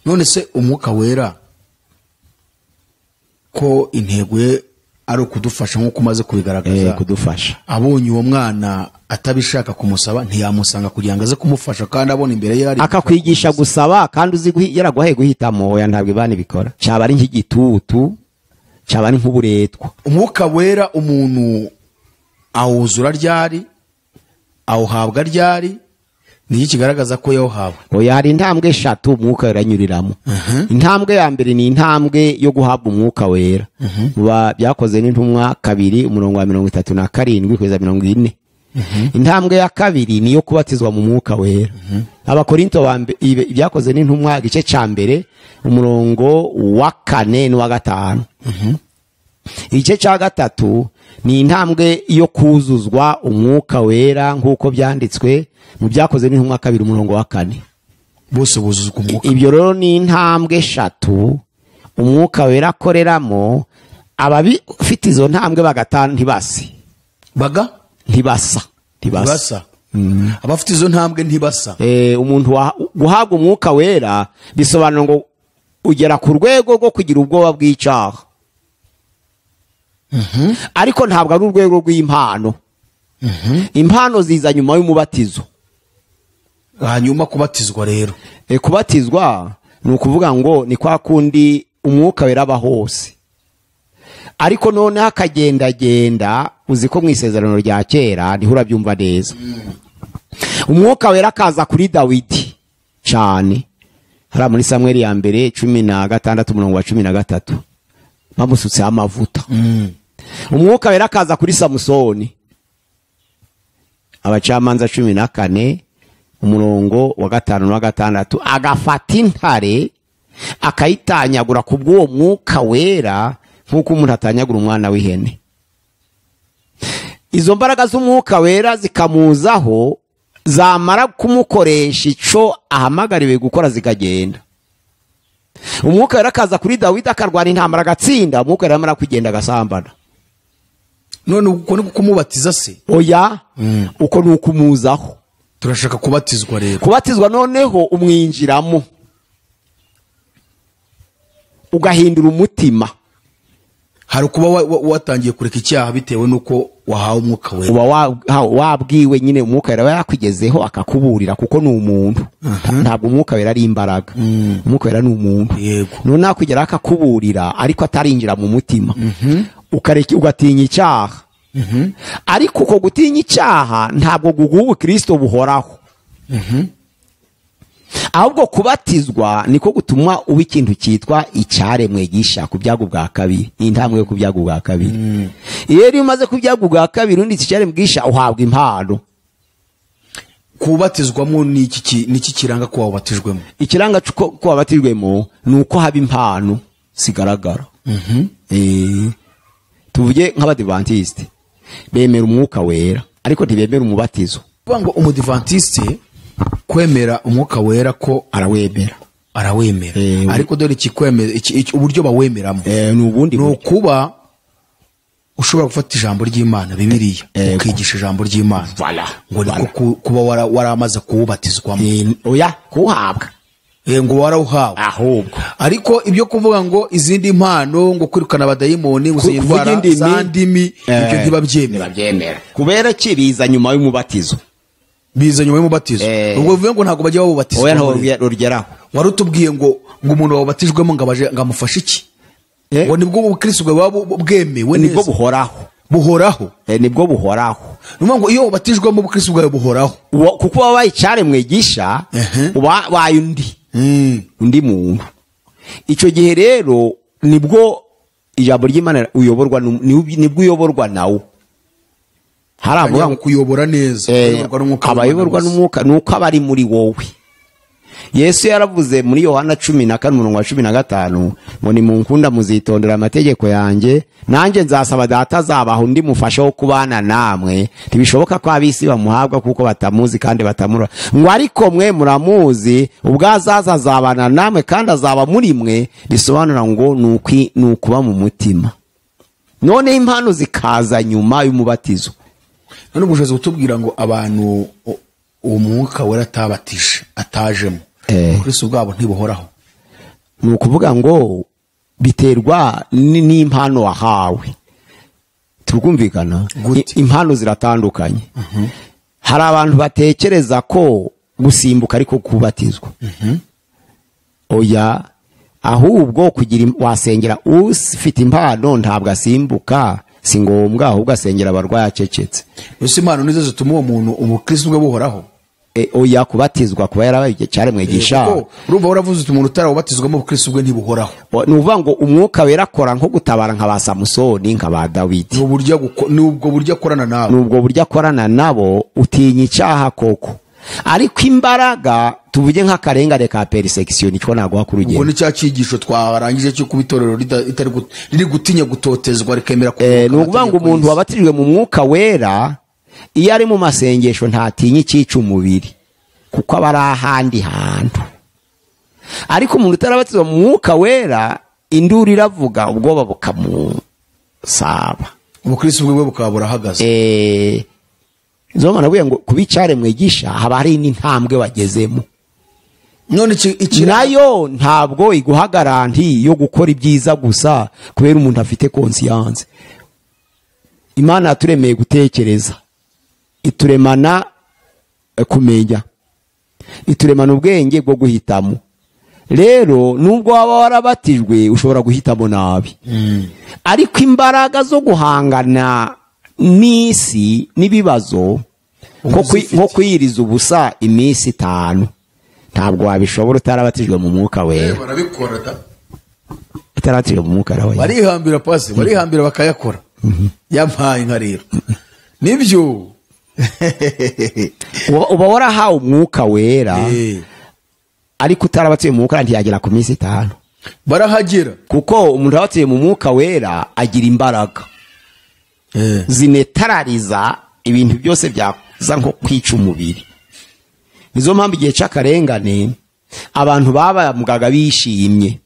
None se umwuka wera ko intego ye ari ukudufasha nkuko umaze kubigaragaza, kudufasha, abonye uwo mwana atabishaka kumusaba ntiyamusanga kugira ngo aze kumufasha, kandi abona imbere ye ari akakwigisha gusaba, kandi uzi yaraguhaye guhitamo. Oya, ntabwo Imana ibikora. Cyaba ari nk'igitutu, cyaba ari nk'uburetwa. Umwuka wera umuntu awuzura ryari, awuhabwa ryari, ni kigaragaza ko yawuhawe? Oya, hari intambwe eshatu umwuka weranyuriramo. Intambwe ya mbere ni intambwe yo guhabwa umwuka wera. Byakoze n'intumwa 2 umurongo wa 37 kugeza 40. Intambwe ya kabiri ni yo kubatizwa mu mwuka wera. Abakorinto ba byakoze n'intumwa igice ca mbere umurongo wa 4 n'uwa 5. Igice ca gatatu ni intambwe yo kuzuzwa umwuka wera nkuko byanditswe mu byakoze n'intumwa 2 umurongo wa 4. Bose buzuzwa umwuka. Ibyo rero ni intambwe eshatu umwuka wera akoreramo. Ababifite izo ntambwe bagatanu ntibasi. Baga? Ntibasa. Ntibasa. Abafite izo ntambwe ntibasa. Umuntu guhabwa umwuka wera bisobanura ngo ugera ku rwego rwo kugira ubwoba bw'icyaha. Ariko ntabwo ari urwego rw'impano. Impano ziza nyuma y'umubatizo. Hanyuma kubatizwa rero, kubatizwa ni ukuvuga ngo ni kwa kundi umwuka wera aba hose, ariko noneho akagendagenda. Uzi ko mu isezerano rya kera niho urabyumva neza. Umwuka wera akaza kuri Dawidi cyane, hari muri Samweli ya mbere 16 umurongo wa 13, bamusutse amavuta. Umwuka wera akaza kuri Samusoni, Abacamanza 14 umurongo wa 5 na 6, agafata intare akayitanyagura kubw'uwo mwuka wera nkuko umuntu atanyagura umwana w'ihene. Izo mbaraga z'umwuka wera zikamuzaho, zamara kumukoresha ico ahamagariwe gukora zikagenda. Umwuka wera akaza kuri Dawidi akarwana intambara agatsinda, umwuka wera amara kugenda agasambana. None uko ni kumubatiza se? Oya, uko ni ukumuzaho. Turashaka kubatizwa rero. Kubatizwa noneho umwinjiramo, ugahindura umutima. Hari kuba watangiye kureka icyaha bitewe nuko wahawe umwuka wera. Uba wabwiwe nyine umwuka wera yakugezeho akakuburira, kuko ni umuntu. Ntabwo umwuka wera ari imbaraga. Umwuka wera ni umuntu. None akugera akakuburira ariko atarinjira mu mutima. Ukareka ugatinya icyaha. Ariko uko gutinya icyaha ntabwo guguha ubukristo buhoraho. Ahubwo kubatizwa niko gutuma uba ikintu cyitwa icyaremwe gisha ku byago bwa kabiri. Ni intambwe yo ku byago bwa kabiri. Iyo rero umaze ku byago bwa kabiri undi icyaremwe gisha uhabwa impano. Kubatizwamo ni iki kiranga ko wabatijwemo? Ikiranga ko wabatijwemo ni uko haba impano sigaragara. Tuvuge nk'abadivantiste bemera umwuka wera ariko ntibemera umubatizo. Kuvuga ngo umudivantiste kwemera umwuka wera ko arawemera, arawemera, ariko dore ikikwemera uburyo bawemeramo ni ubundi ni ukuba ushobora gufata ijambo ry'Imana Bibiliya ukigisha ijambo ry'Imana, ngo niko kuba waramaze kuwubatizwamo. Oya, kuhabwa. Ngo warawuhawe ahubwo. Ariko ibyo kuvuga ngo izindi mpano, ngo kwirukana abadayimoni, gusenga indwara za ndimi, ibyo ntibabyemera. Kubera ki biza nyuma y'umubatizo? Biza nyuma y'umubatizo. Ubwo bivuye ngo ntabwo bajya babubatizwa. Oya, ntabwo rugeraho. Wari utubwiye ngo umuntu wabatijwemo ngo abaje ngo amufashe iki? Ngo nibwo ubukristo bwawe bwemewe neza. Nibwo buhoraho. Buhoraho. Nibwo buhoraho. Nuvuga ngo iyo ubatijwemo ubukristo bwawe buhoraho. Kuko wabaye icyaremwe gisha, ubaye undi. Undi muntu. Icyo gihe rero nibwo ijambo ry'Imana uyoborwa, nibwo uyoborwa nawo. Hari avuga ngo kuyobora neza, abayoborwa n'umwuka nuko abari muri wowe. Yesu yaravuze muri Yohana 14:15 ngo nimunkunda muzitondera amategeko yanjye, nanjye nzasaba Data azabaha undi mufasha wo kubana namwe. Ntibishoboka ko ab'isi bamuhabwa kuko batamuzi kandi batamura. Ngo ariko mwe muramuzi, ubwo azaza azabana namwe kandi azaba muri mwe. Bisobanura ngo ni ukuba mu mutima. None impano zikaza nyuma y'umubatizo. None ubushobozi butubwira ngo abantu umwuka wera atabatije atajemo, Kristo bwabo ntibuhoraho. Ni ukuvuga ngo biterwa n'impano wahawe. Tukumvikana impano ziratandukanye. Hari abantu batekereza ko gusimbuka ariko kubatizwa. Oya, ahubwo kugira wasengera ufite impano ntabwo asimbuka, si ngombwa, ahubwo asengera abarwayi acecetse. Ese impano nizo zituma uwo muntu ubukristo bwe buhoraho? Oya, kubatizwa kuba yarabaye cyaremwe gisha. Urumva waravuze uti umuntu utarabatizwamo ubukristo bwe ntibuhoraho. Ni ukuvuga ngo umwuka wera akora nko gutabara nka ba Samusoni, nka ba Dawidi. Nubwo buryo akorana nabo. Nubwo buryo akorana nabo utinya icyaha koko. Ariko imbaraga tuvuge nk'akarengane ka persecution nicyo naguha ku rugero. Ubwo ni cya cyigisho twarangije cyo kubitorero riri gutinya gutotezwa rikemera ku. Ni ukuvuga ngo umuntu wabatijwe mu mwuka wera iyo ari mu masengesho ntatinya icyica umubiri kuko aba ari ahandi hantu. Ariko umuntu utarabatizwa mu mwuka wera induru iravuga ubwoba bukamusaba, ubukristo bwe bukaba burahagaze. Nzoma nabuye ngo kubicyaremwe gisha haba hari n'intambwe wagezemo. None iki nayo ntabwo iguha garanti yo gukora ibyiza gusa kubera umuntu afite conscience. Imana yaturemeye gutekereza, ituremana kumenya, ituremana ubwenge bwo guhitamo. Rero nubwo waba warabatijwe ushobora guhitamo nabi. Ariko imbaraga zo guhangana n'isi n'ibibazo nko kwiyiriza ubusa iminsi 5 ntabwo wabishobora utarabatijwe mu mwuka wera. Barabikora da. Utarabatijwe mu mwuka wera. Barihambira pasi, barihambira bakayakora. Yampaye nka rero. Nibyo. Uba warahawe umwuka wera ariko utarabatijwe mu mwuka ntiyagera ku minsi 5. Barahagera. Kuko umuntu wabatijwe mu mwuka wera agira imbaraga zinetarariza ibintu byose byaza nko kwica umubiri. Nizo mpamvu igihe cy'akarengane abantu babamugaga bishimye.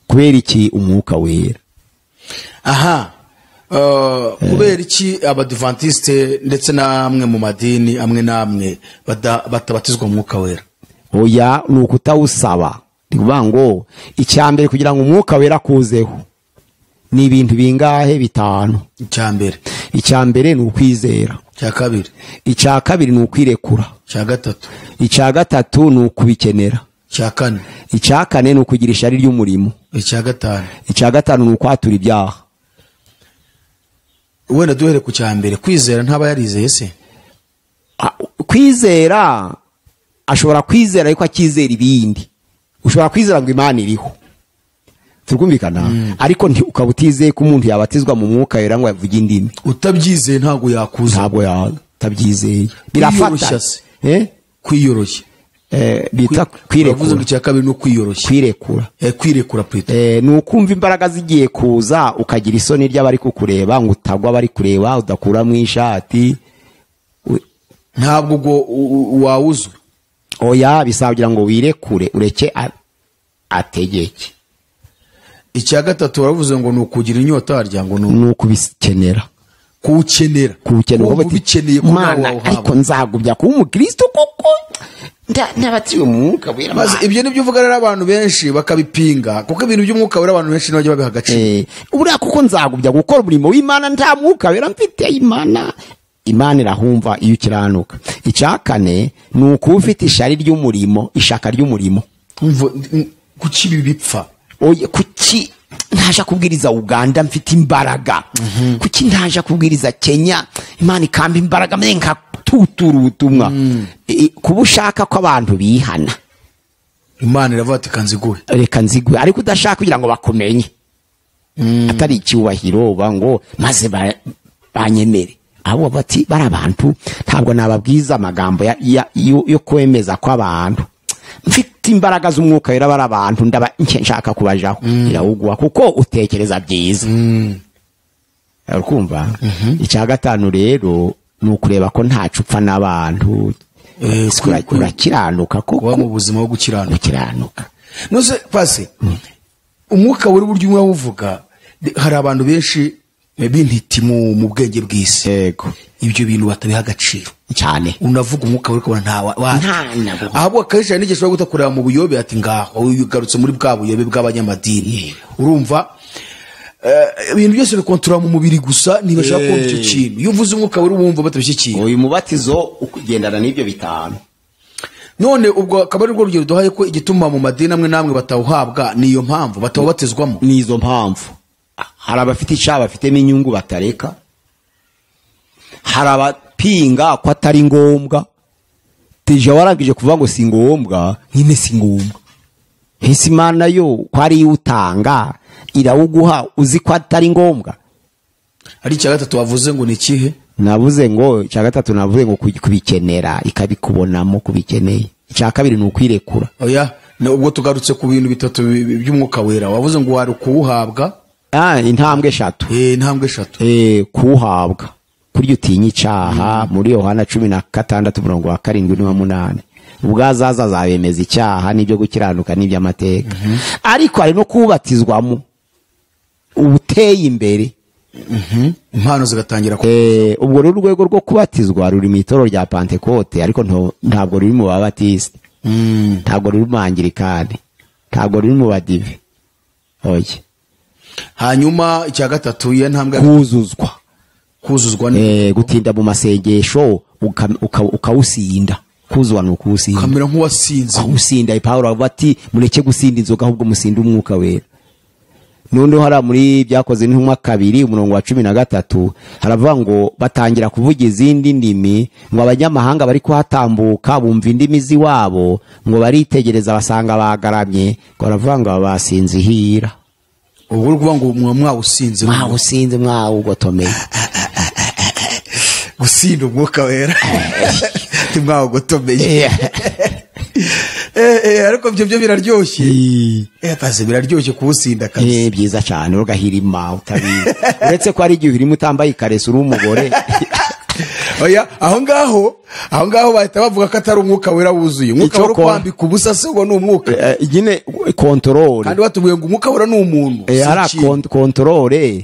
Kubera iki? Umwuka wera. Aha. Kubera iki abadventiste ndetse namwe mu madini amwe namwe batabatizwa umwuka wera? Oya, ni ukutawusaba. Ndikuvuga ngo icyambere kugira ngo umwuka wera kuzeho ni ibintu bingahe? 5. Icyambere ni ukwizera. Icya kabiri ni ukwirekura. Icya gatatu ni ukubikenera. Icya kane ni ukugira ishyari ry'umurimo. Icya gatanu ni ukwatura ibyaha. Wenda duhere ku cyambere, kwizera ntaba yarizeye se? Kwizera ashobora kwizera ariko akizera ibindi. Ushobora kwizera ngo Imana iriho, turumvikana, ariko ukaba utizeye ko umuntu yabatizwa mu mwuka wera ngo avuge indimi. Utabyizeye ntabwo yakuza. Ntabwo utabyizeye. Birafata. Kwiyoroshya. Bita kwirekura. Icya kabiri ni ukwiyoroshya. Kwirekura. Kwirekura plutôt. Ni ukumva imbaraga zigiye kuza ukagira isoni ry'abari kukureba ngo utagwa bari kureba udakura mu ishati. Ntabwo ubwo wawuzura. Oya, bisaba ngo wirekure ureke ategeke. Icya gatatu baravuze ngo ni ukugira inyota harya ngo ni ukubikenera. Kuwukenera. Kuwukenera. Ariko nzagubya kuba umukristo koko. Ntabatiwe mu mwuka wera. Maze ibyo nibyo uvuga rero, abantu benshi bakabipinga, kuko ibintu by'umwuka wera abantu benshi ntibajya babiha agaciro. Buriya kuko nzagubya gukora umurimo w'Imana nta mwuka wera mfite. Imana irahumva iyo ukiranuka. Icya kane ni ukuba ufite ishari ry'umurimo, ishaka ry'umurimo. Kuki ibi bipfa? Kuki ntaje kubwiriza Uganda mfite imbaraga? Kuki ntaje kubwiriza Kenya Imana ikampa imbaraga nka tutura ubutumwa? Kuba ushaka ko abantu bihana, Imana iravuga ati kanziguhe, reka nziguhe, ariko udashaka kugira ngo bakumenye, atari icyubahiro ngo maze banyemere. Abo bati bari abantu ntabwo nababwiza amagambo yo kwemeza ko abantu mfite imbaraga z'umwuka wera, bari abantu ndaba nshaka kubajaho. Irawugwa kuko utekereza byiza. Urikumva? Icya gatanu rero ni ukureba ko ntacu upfa n'abantu. Urakiranuka koko, mu buzima bwo gukiranuka. Nose pasi umwuka wera uburyo umwe uvuga, hari abantu benshi b'intiti mu bwenge bw'isi. Yego. Ibyo bintu batabiha agaciro cyane. Unavuga umwuka wera ukabona nta ahubwo akenshi hari n'igihe ushobora gutakureba mu buyobe ati ngaho ugarutse muri bwa buyobe bw'abanyamadini. Urumva ibintu byose bikontorora mu mubiri gusa, ntibashaka kumva icyo kintu. Iyo uvuze umwuka wera wumva batabishyikiye. Uyu mubatizo ukugendana n'ibyo bitanu. None ubwo akaba ari rwo rugero duhaye ko igituma mu madini amwe namwe batawuhabwa niyo mpamvu batawubatizwamo. Nizo mpamvu. Hari abafite icyaha bafitemo inyungu batareka, hari abapinga ko atari ngombwa. Teja warangije kuvuga ngo si ngombwa, nyine si ngombwa. Hese Imana yo ko ari utanga irawuguha uzi ko atari ngombwa. Ari icya gatatu wavuze ngo ni ikihe? Navuze ngo icya gatatu navuze ngo kubikenera ikabikubonamo kubikeneye. Icya kabiri ni ukwirekura. Oya, ubwo tugarutse ku bintu bitatu by'umwuka wera. Wavuze ngo wari kuwuhabwa. Intambwe eshatu. Intambwe eshatu. Kuwuhabwa. Kurya utinya icyaha muri Yohana 16 umurongo wa 7 n'uwa 8. Ubwo azaza azabemeza icyaha n'ibyo gukiranuka n'iby'amateka. Ariko hari no kubatizwamo ubuteye imbere. Impano zigatangira. Ubwo rero urwego rwo kubatizwa ruri mu itorero rya Pentekote, ariko ntabwo ruri mu Babatisite. Ntabwo ruri mu Anglikani. Ntabwo ruri mu Badive. Oya. Hanyuma icya gatatu ye ntambwe kuzuzwa. Kuzuzwa gutinda mu masengesho ukawusinda. Kuzuzwa ni ukuwusinda. Ukamera nk'uwasinze. Usinda. Paulo avuga ati mureke gusinda inzoga ahubwo musinde umwuka wera. Noneho hari muri byakoze n'intumwa 2 umurongo wa 13 haravuga ngo batangira kuvuga izindi ndimi, ngo abanyamahanga bari kuhatambuka bumva indimi ziwabo, ngo baritegereza basanga bagaramye, ngo baravuga ngo basinze ihira. Ubwo uri kuvuga ngo mwawusinze, mwawusinze, mwawugotomeye. Gusinda umwuka wera timwawugotomeye. Ariko byo biraryoshye. Pasi biraryoshye kuwusinda kabisa. Byiza cyane ugahirima utabizi. Uretse ko ari igihe urimo utambaye ikareso uri umugore. Oya, aho ngaho bahita bavuga ko atari umwuka wera wuzuye. Umwuka wera kwambika ubusa se ubwo ni umwuka. Nyine control. Kandi batubwiye ngo umwuka wera ni umuntu. Ara control.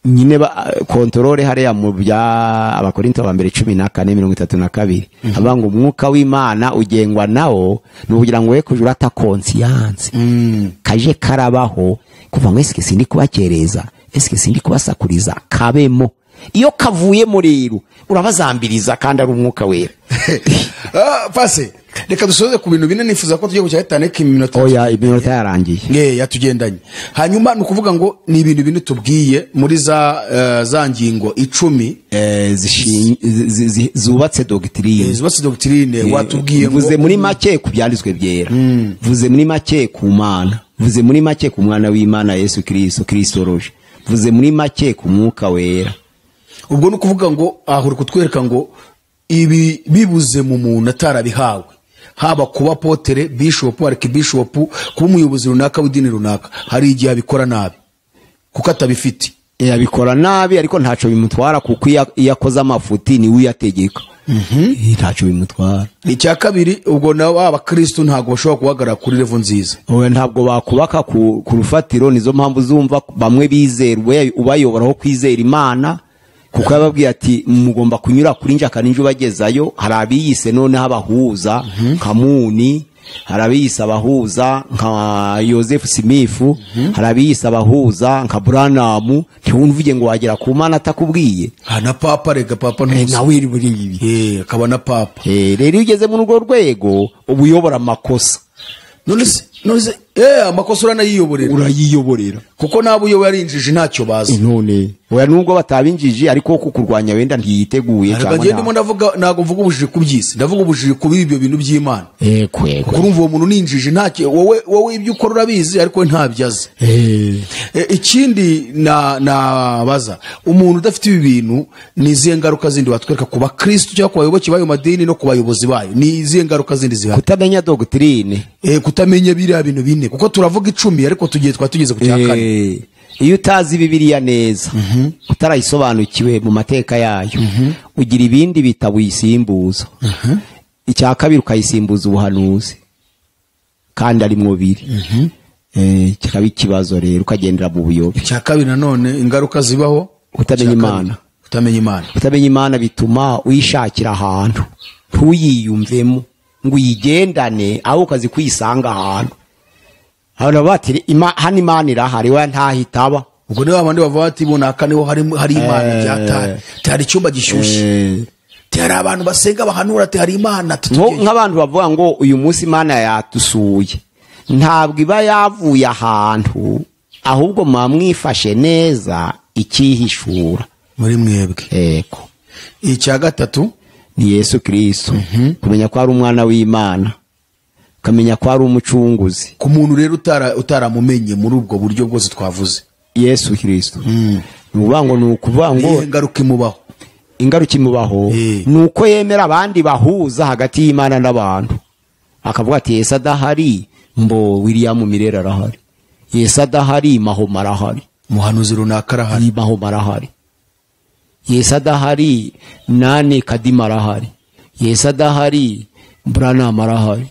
Nyine control hariya mu bya Abakorinto ba mbere 14:32. Avuga ngo umwuka w'Imana ugengwa nawo ni ukugira ngo we kujura ata conscience. Kaje karabaho kuva ngo eske sindi kubakereza, eske sindi kubasakuriza, kabemo. Iyo kavuyemo rero urabazambiriza kandi ari umwuka wera. Pase reka dusoze ku bintu bine nifuza ko tugiye ku cyatane k'iminota. Oya, iminota yarangiye. Yatugendanye. Hanyuma ni ukuvuga ngo ni ibintu bine tubwiye muri za ngingo 10 zubatse doctrine. Zubatse doctrine watubwiye ngo vuze muri make ku byanditswe byera. Vuze muri make ku Mana. Vuze muri make ku mwana w'Imana Yesu Kristo, Kristology. Vuze muri make ku mwuka wera. Ubwo ni ukuvuga ngo aho uri kutwereka ngo ibi bibuze mu muntu atarabihawe, haba kuba apotere, bishop, archbishop, kuba umuyobozi runaka w'idini runaka, hari igihe abikora nabi kuko atabifite. Abikora nabi ariko ntaco bimutwara kuko iyo akoze amafuti ni we uyategeka. Ntaco bimutwara. Icya kabiri ubwo nabo abakristo ntabwo bashobora guhagarara kuri level nziza. Oya, ntabwo bakubaka ku rufatiro. Nizo mpamvu zumva bamwe bizerwe ubayoboraho kwizera Imana. Kuko yababwiye ati mugomba kunyura kuri nje akaninje ubagezayo. Hari abiyise noneho abahuza nka Muni, hari abiyise abahuza nka Joseph Smith, hari abiyise abahuza nka Branham. Ntiwumvuge ngo wagera ku Mana atakubwiye. Na papa, rega papa ntuzi nawe iri muri ibi. Akaba na papa. Rero iyo ugeze muri urwo rwego uba uyobora amakosa. None se amakosa uranayiyoborera. Urayiyoborera kuko nabo uyoboye ari injiji ntacyo bazi. None oya, nubwo batabinjiji ariko kukurwanya wenda ntiyiteguye cyangwa. Ntabwo ndimo ndavuga, ntabwo mvuga ubujiji ku by'isi, ndavuga ubujiji ku ibyo bintu by'Imana. Kuko urumva uwo muntu ni injiji, ntacyo wowe ibyo ukora urabizi ariko ntabyo azi. Ikindi nabaza umuntu udafite ibi bintu, ni izihe ngaruka zindi watwereka ku bakristo cyangwa ku bayoboke b'ayo madini no ku bayobozi bayo? Ni izihe ngaruka zindi zihari? Kutamenya doctrine. Kutamenya biriya bintu bine, kuko turavuga 10 ariko tugiye twatugeze ku cya kane. Iyo utazi Bibiliya neza, utarayisobanukiwe mu mateka yayo, ugira ibindi bitabo uyisimbuza. Icya kabiri ukayisimbuza ubuhanuzi, kandi ari mwo biri. Kikaba ikibazo rero, ukagendera mu buyobe. Icya kabiri nanone ingaruka zibaho, kutamenya Imana. Kutamenya Imana. Kutamenya Imana bituma uyishakira ahantu ntuyiyumvemo ngo uyigendane, aho ukazi kuyisanga ahantu. Hano bati hano Imana irahari, we ntahitaba. Ubwo niba abandi bavuga bati bunaka niho hari Imana byatari, hari icyumba gishyushye, hari abantu basenga bahanura ati hari Imana. Nk'abantu bavuga ngo uyu munsi Imana yatusuye, ntabwo iba yavuye ahantu, ahubwo mwamwifashe neza ikihishura muri mwebwe. Yego. Icya gatatu ni Yesu Kristo. Kumenya ko ari umwana w'Imana, ukamenya ko ari umucunguzi. Ku muntu rero utaramumenye muri ubwo buryo bwose twavuze Yesu Kristo, ni ukuvuga ngo ingaruka imubaho. Ingaruka imubaho ni uko yemera abandi bahuza hagati y'Imana n'abantu, akavuga ati Yesu adahari mbo William Mirera arahari, Yesu adahari Mahoma arahari, muhanuzi runaka arahari, Mahoma arahari, Yesu adahari nani Kadima arahari, Yesu adahari Branham arahari.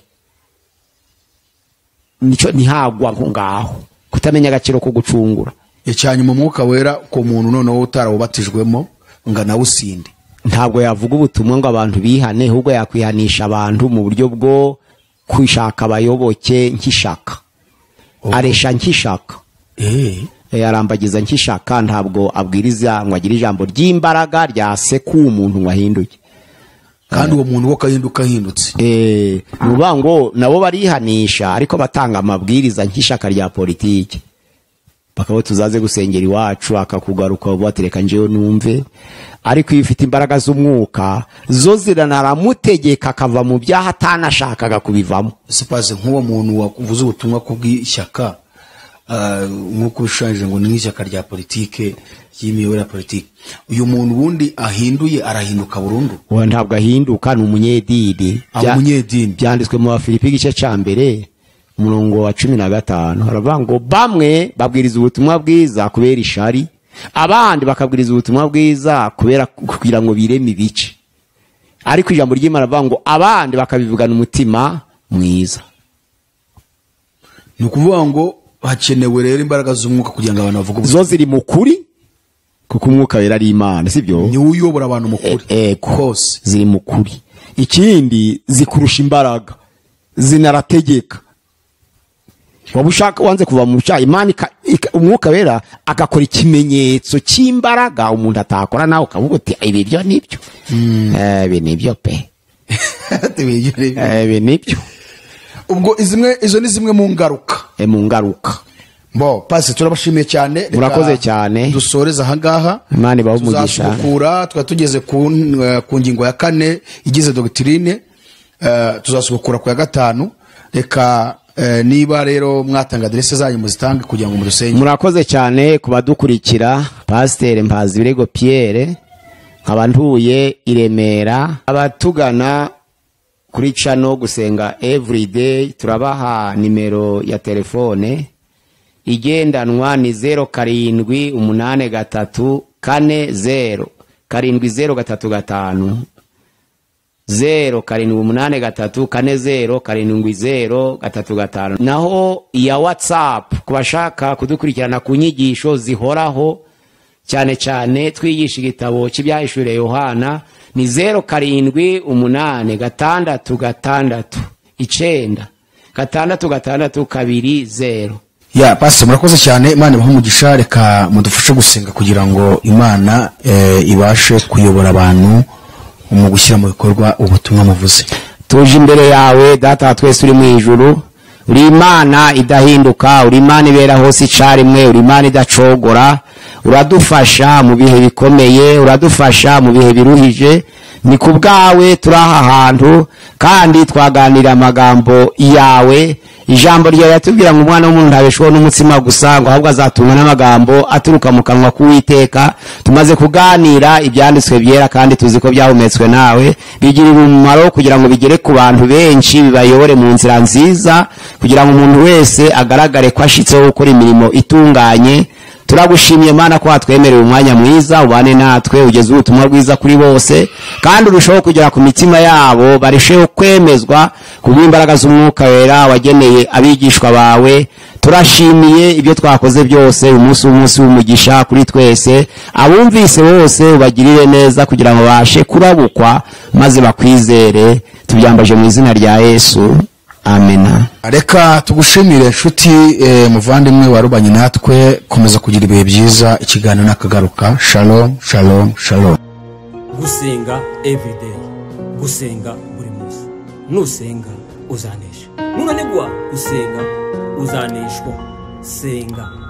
Nico ntihagwa nko ngaho kutamenya agaciro ko gucungura. Icyanyuma umwuka wera ku muntu noneho utarawubatijwemo ngo nawusinde, ntabwo yavuga ubutumwa ngo abantu bihane, ahubwo yakwihanisha abantu mu buryo bwo kwishaka abayoboke nk'ishaka. Aresha nk'ishaka, yarambagiza nk'ishaka, ntabwo abwiriza ngo agire ijambo ry'imbaraga ryaseka umuntu ngo ahinduke. Kandi uwo muntu wo kahinduka ahindutse. Nuba ngo nabo barihanisha ariko batanga amabwiriza nk'ishaka rya politiki. Bakaba tuzaze gusengera iwacu, akakugaruka batereka njewe numve. Ariko iyo ufite imbaraga z'umwuka zo ziranaramutegeka akava mu byaha atanashakaga kubivamo. Sipaze nk'uwo muntu wavuze ubutumwa kubw'ishyaka, nk'uko bishushanyije ngo ni nk'ishyaka rya politike ry'imiyoborere ya politike, uyu muntu ubundi ahinduye arahinduka burundu? Oya, ntabwo ahinduka, ni umunyedini. Umunyedini. Byanditswe mu Bafilipi igice cya mbere umurongo wa 15, haravuga ngo bamwe babwiriza ubutumwa bwiza kubera ishari, abandi bakabwiriza ubutumwa bwiza kubera kugira ngo bireme ibice. Ariko ijambo ry'Imana rivuga ngo abandi bakabivugana umutima mwiza. Ni ukuvuga ngo hakenewe rero imbaraga z'umwuka kugira ngo abantu bavuge zo ziri mu kuri, kuko umwuka wera ari Imana, sibyo? Ni uyobora abantu mu kuri kose, ziri mu kuri. Ikindi zikurusha imbaraga, zinarategeka. Waba ushaka wanze kuva mu cyaha, Imana umwuka wera agakora ikimenyetso cy'imbaraga umuntu atakora, nawe ukavuga uti ibi byo nibyo, ibi nibyo pe, ibi nibyo. Ubwo izo ni zimwe mu ngaruka. Mu ngaruka. Bo pasi turabashimiye cyane, murakoze cyane. Dusoreza aha ngaha, Imana ibahe umugisha. Tuzasubukura twari tugeze ku ngingo ya 4 igize doctrine, tuzasubukura ku ya 5. Reka niba rero mwatanga adresse zanyu muzitange kugira ngo mudusenge. Murakoze cyane kubadukurikira. Pasteur Mpazibirego Pierre, nkaba ntuye i Remera. Abatugana kuri channel Gusenga Everyday turabaha nimero ya telefone igendanwa ni 07 83 40 70 35, 07 83 40 70 35. Naho iya WhatsApp kubashaka kudukurikirana ku nyigisho zihoraho Cyane cyane twigisha igitabo cy'ibyahishuriwe Yohana. Ni 078 6 6 9 6 6 2 0. Ya pastor, murakoze cyane, Imana ibahe umugisha. Reka mudufashe gusenga kugira ngo Imana ibashe kuyobora abantu mu gushyira mu bikorwa ubutumwa muvuze. Tuje imbere yawe Data wa twese uri mu ijuru, uri Imana idahinduka, uri Imana ibera hose icarimwe, uri Imana idacogora. Uradufasha mu bihe bikomeye, uradufasha mu bihe biruhije. Ni ku bwawe turi aha hantu kandi twaganira amagambo yawe. Ijambo ryawe yatubwira ngo umwana w'umuntu ntabeshwaho n'umutsima gusa, ngo ahubwo azatungwa n'amagambo aturuka mu kanwa k'Uwiteka. Tumaze kuganira ibyanditswe byera kandi tuzi ko byahumetswe nawe, bigirira umumaro kugira ngo bigere ku bantu benshi, bibayobore mu nzira nziza, kugira ngo umuntu wese agaragare ko ashitseho gukora imirimo itunganye. Turagushimiye Mana ko watwemereye umwanya mwiza, ubane natwe ugeze ubutumwa bwiza kuri bose, kandi urushaho kugera ku mitima yabo, barusheho kwemezwa kubw'imbaraga z'Umwuka Wera wageneye abigishwa bawe. Turashimiye ibyo twakoze byose, umunsi w'umunsi w'umugisha kuri twese. Abumvise bose ubagirire neza kugira ngo babashe kurabukwa maze bakwizere. Tubyambaje mu izina rya Yesu, amena. Reka tugushimire nshuti muvandimwe warubanye natwe, komeza kugira ibihe byiza. Ikiganiro nakagaruka. Shalom, shalom, shalom. Gusenga everyday, gusenga buri munsi. Nusenga uzanesha, nunanigwa gusenga uzaneshwa. Senga.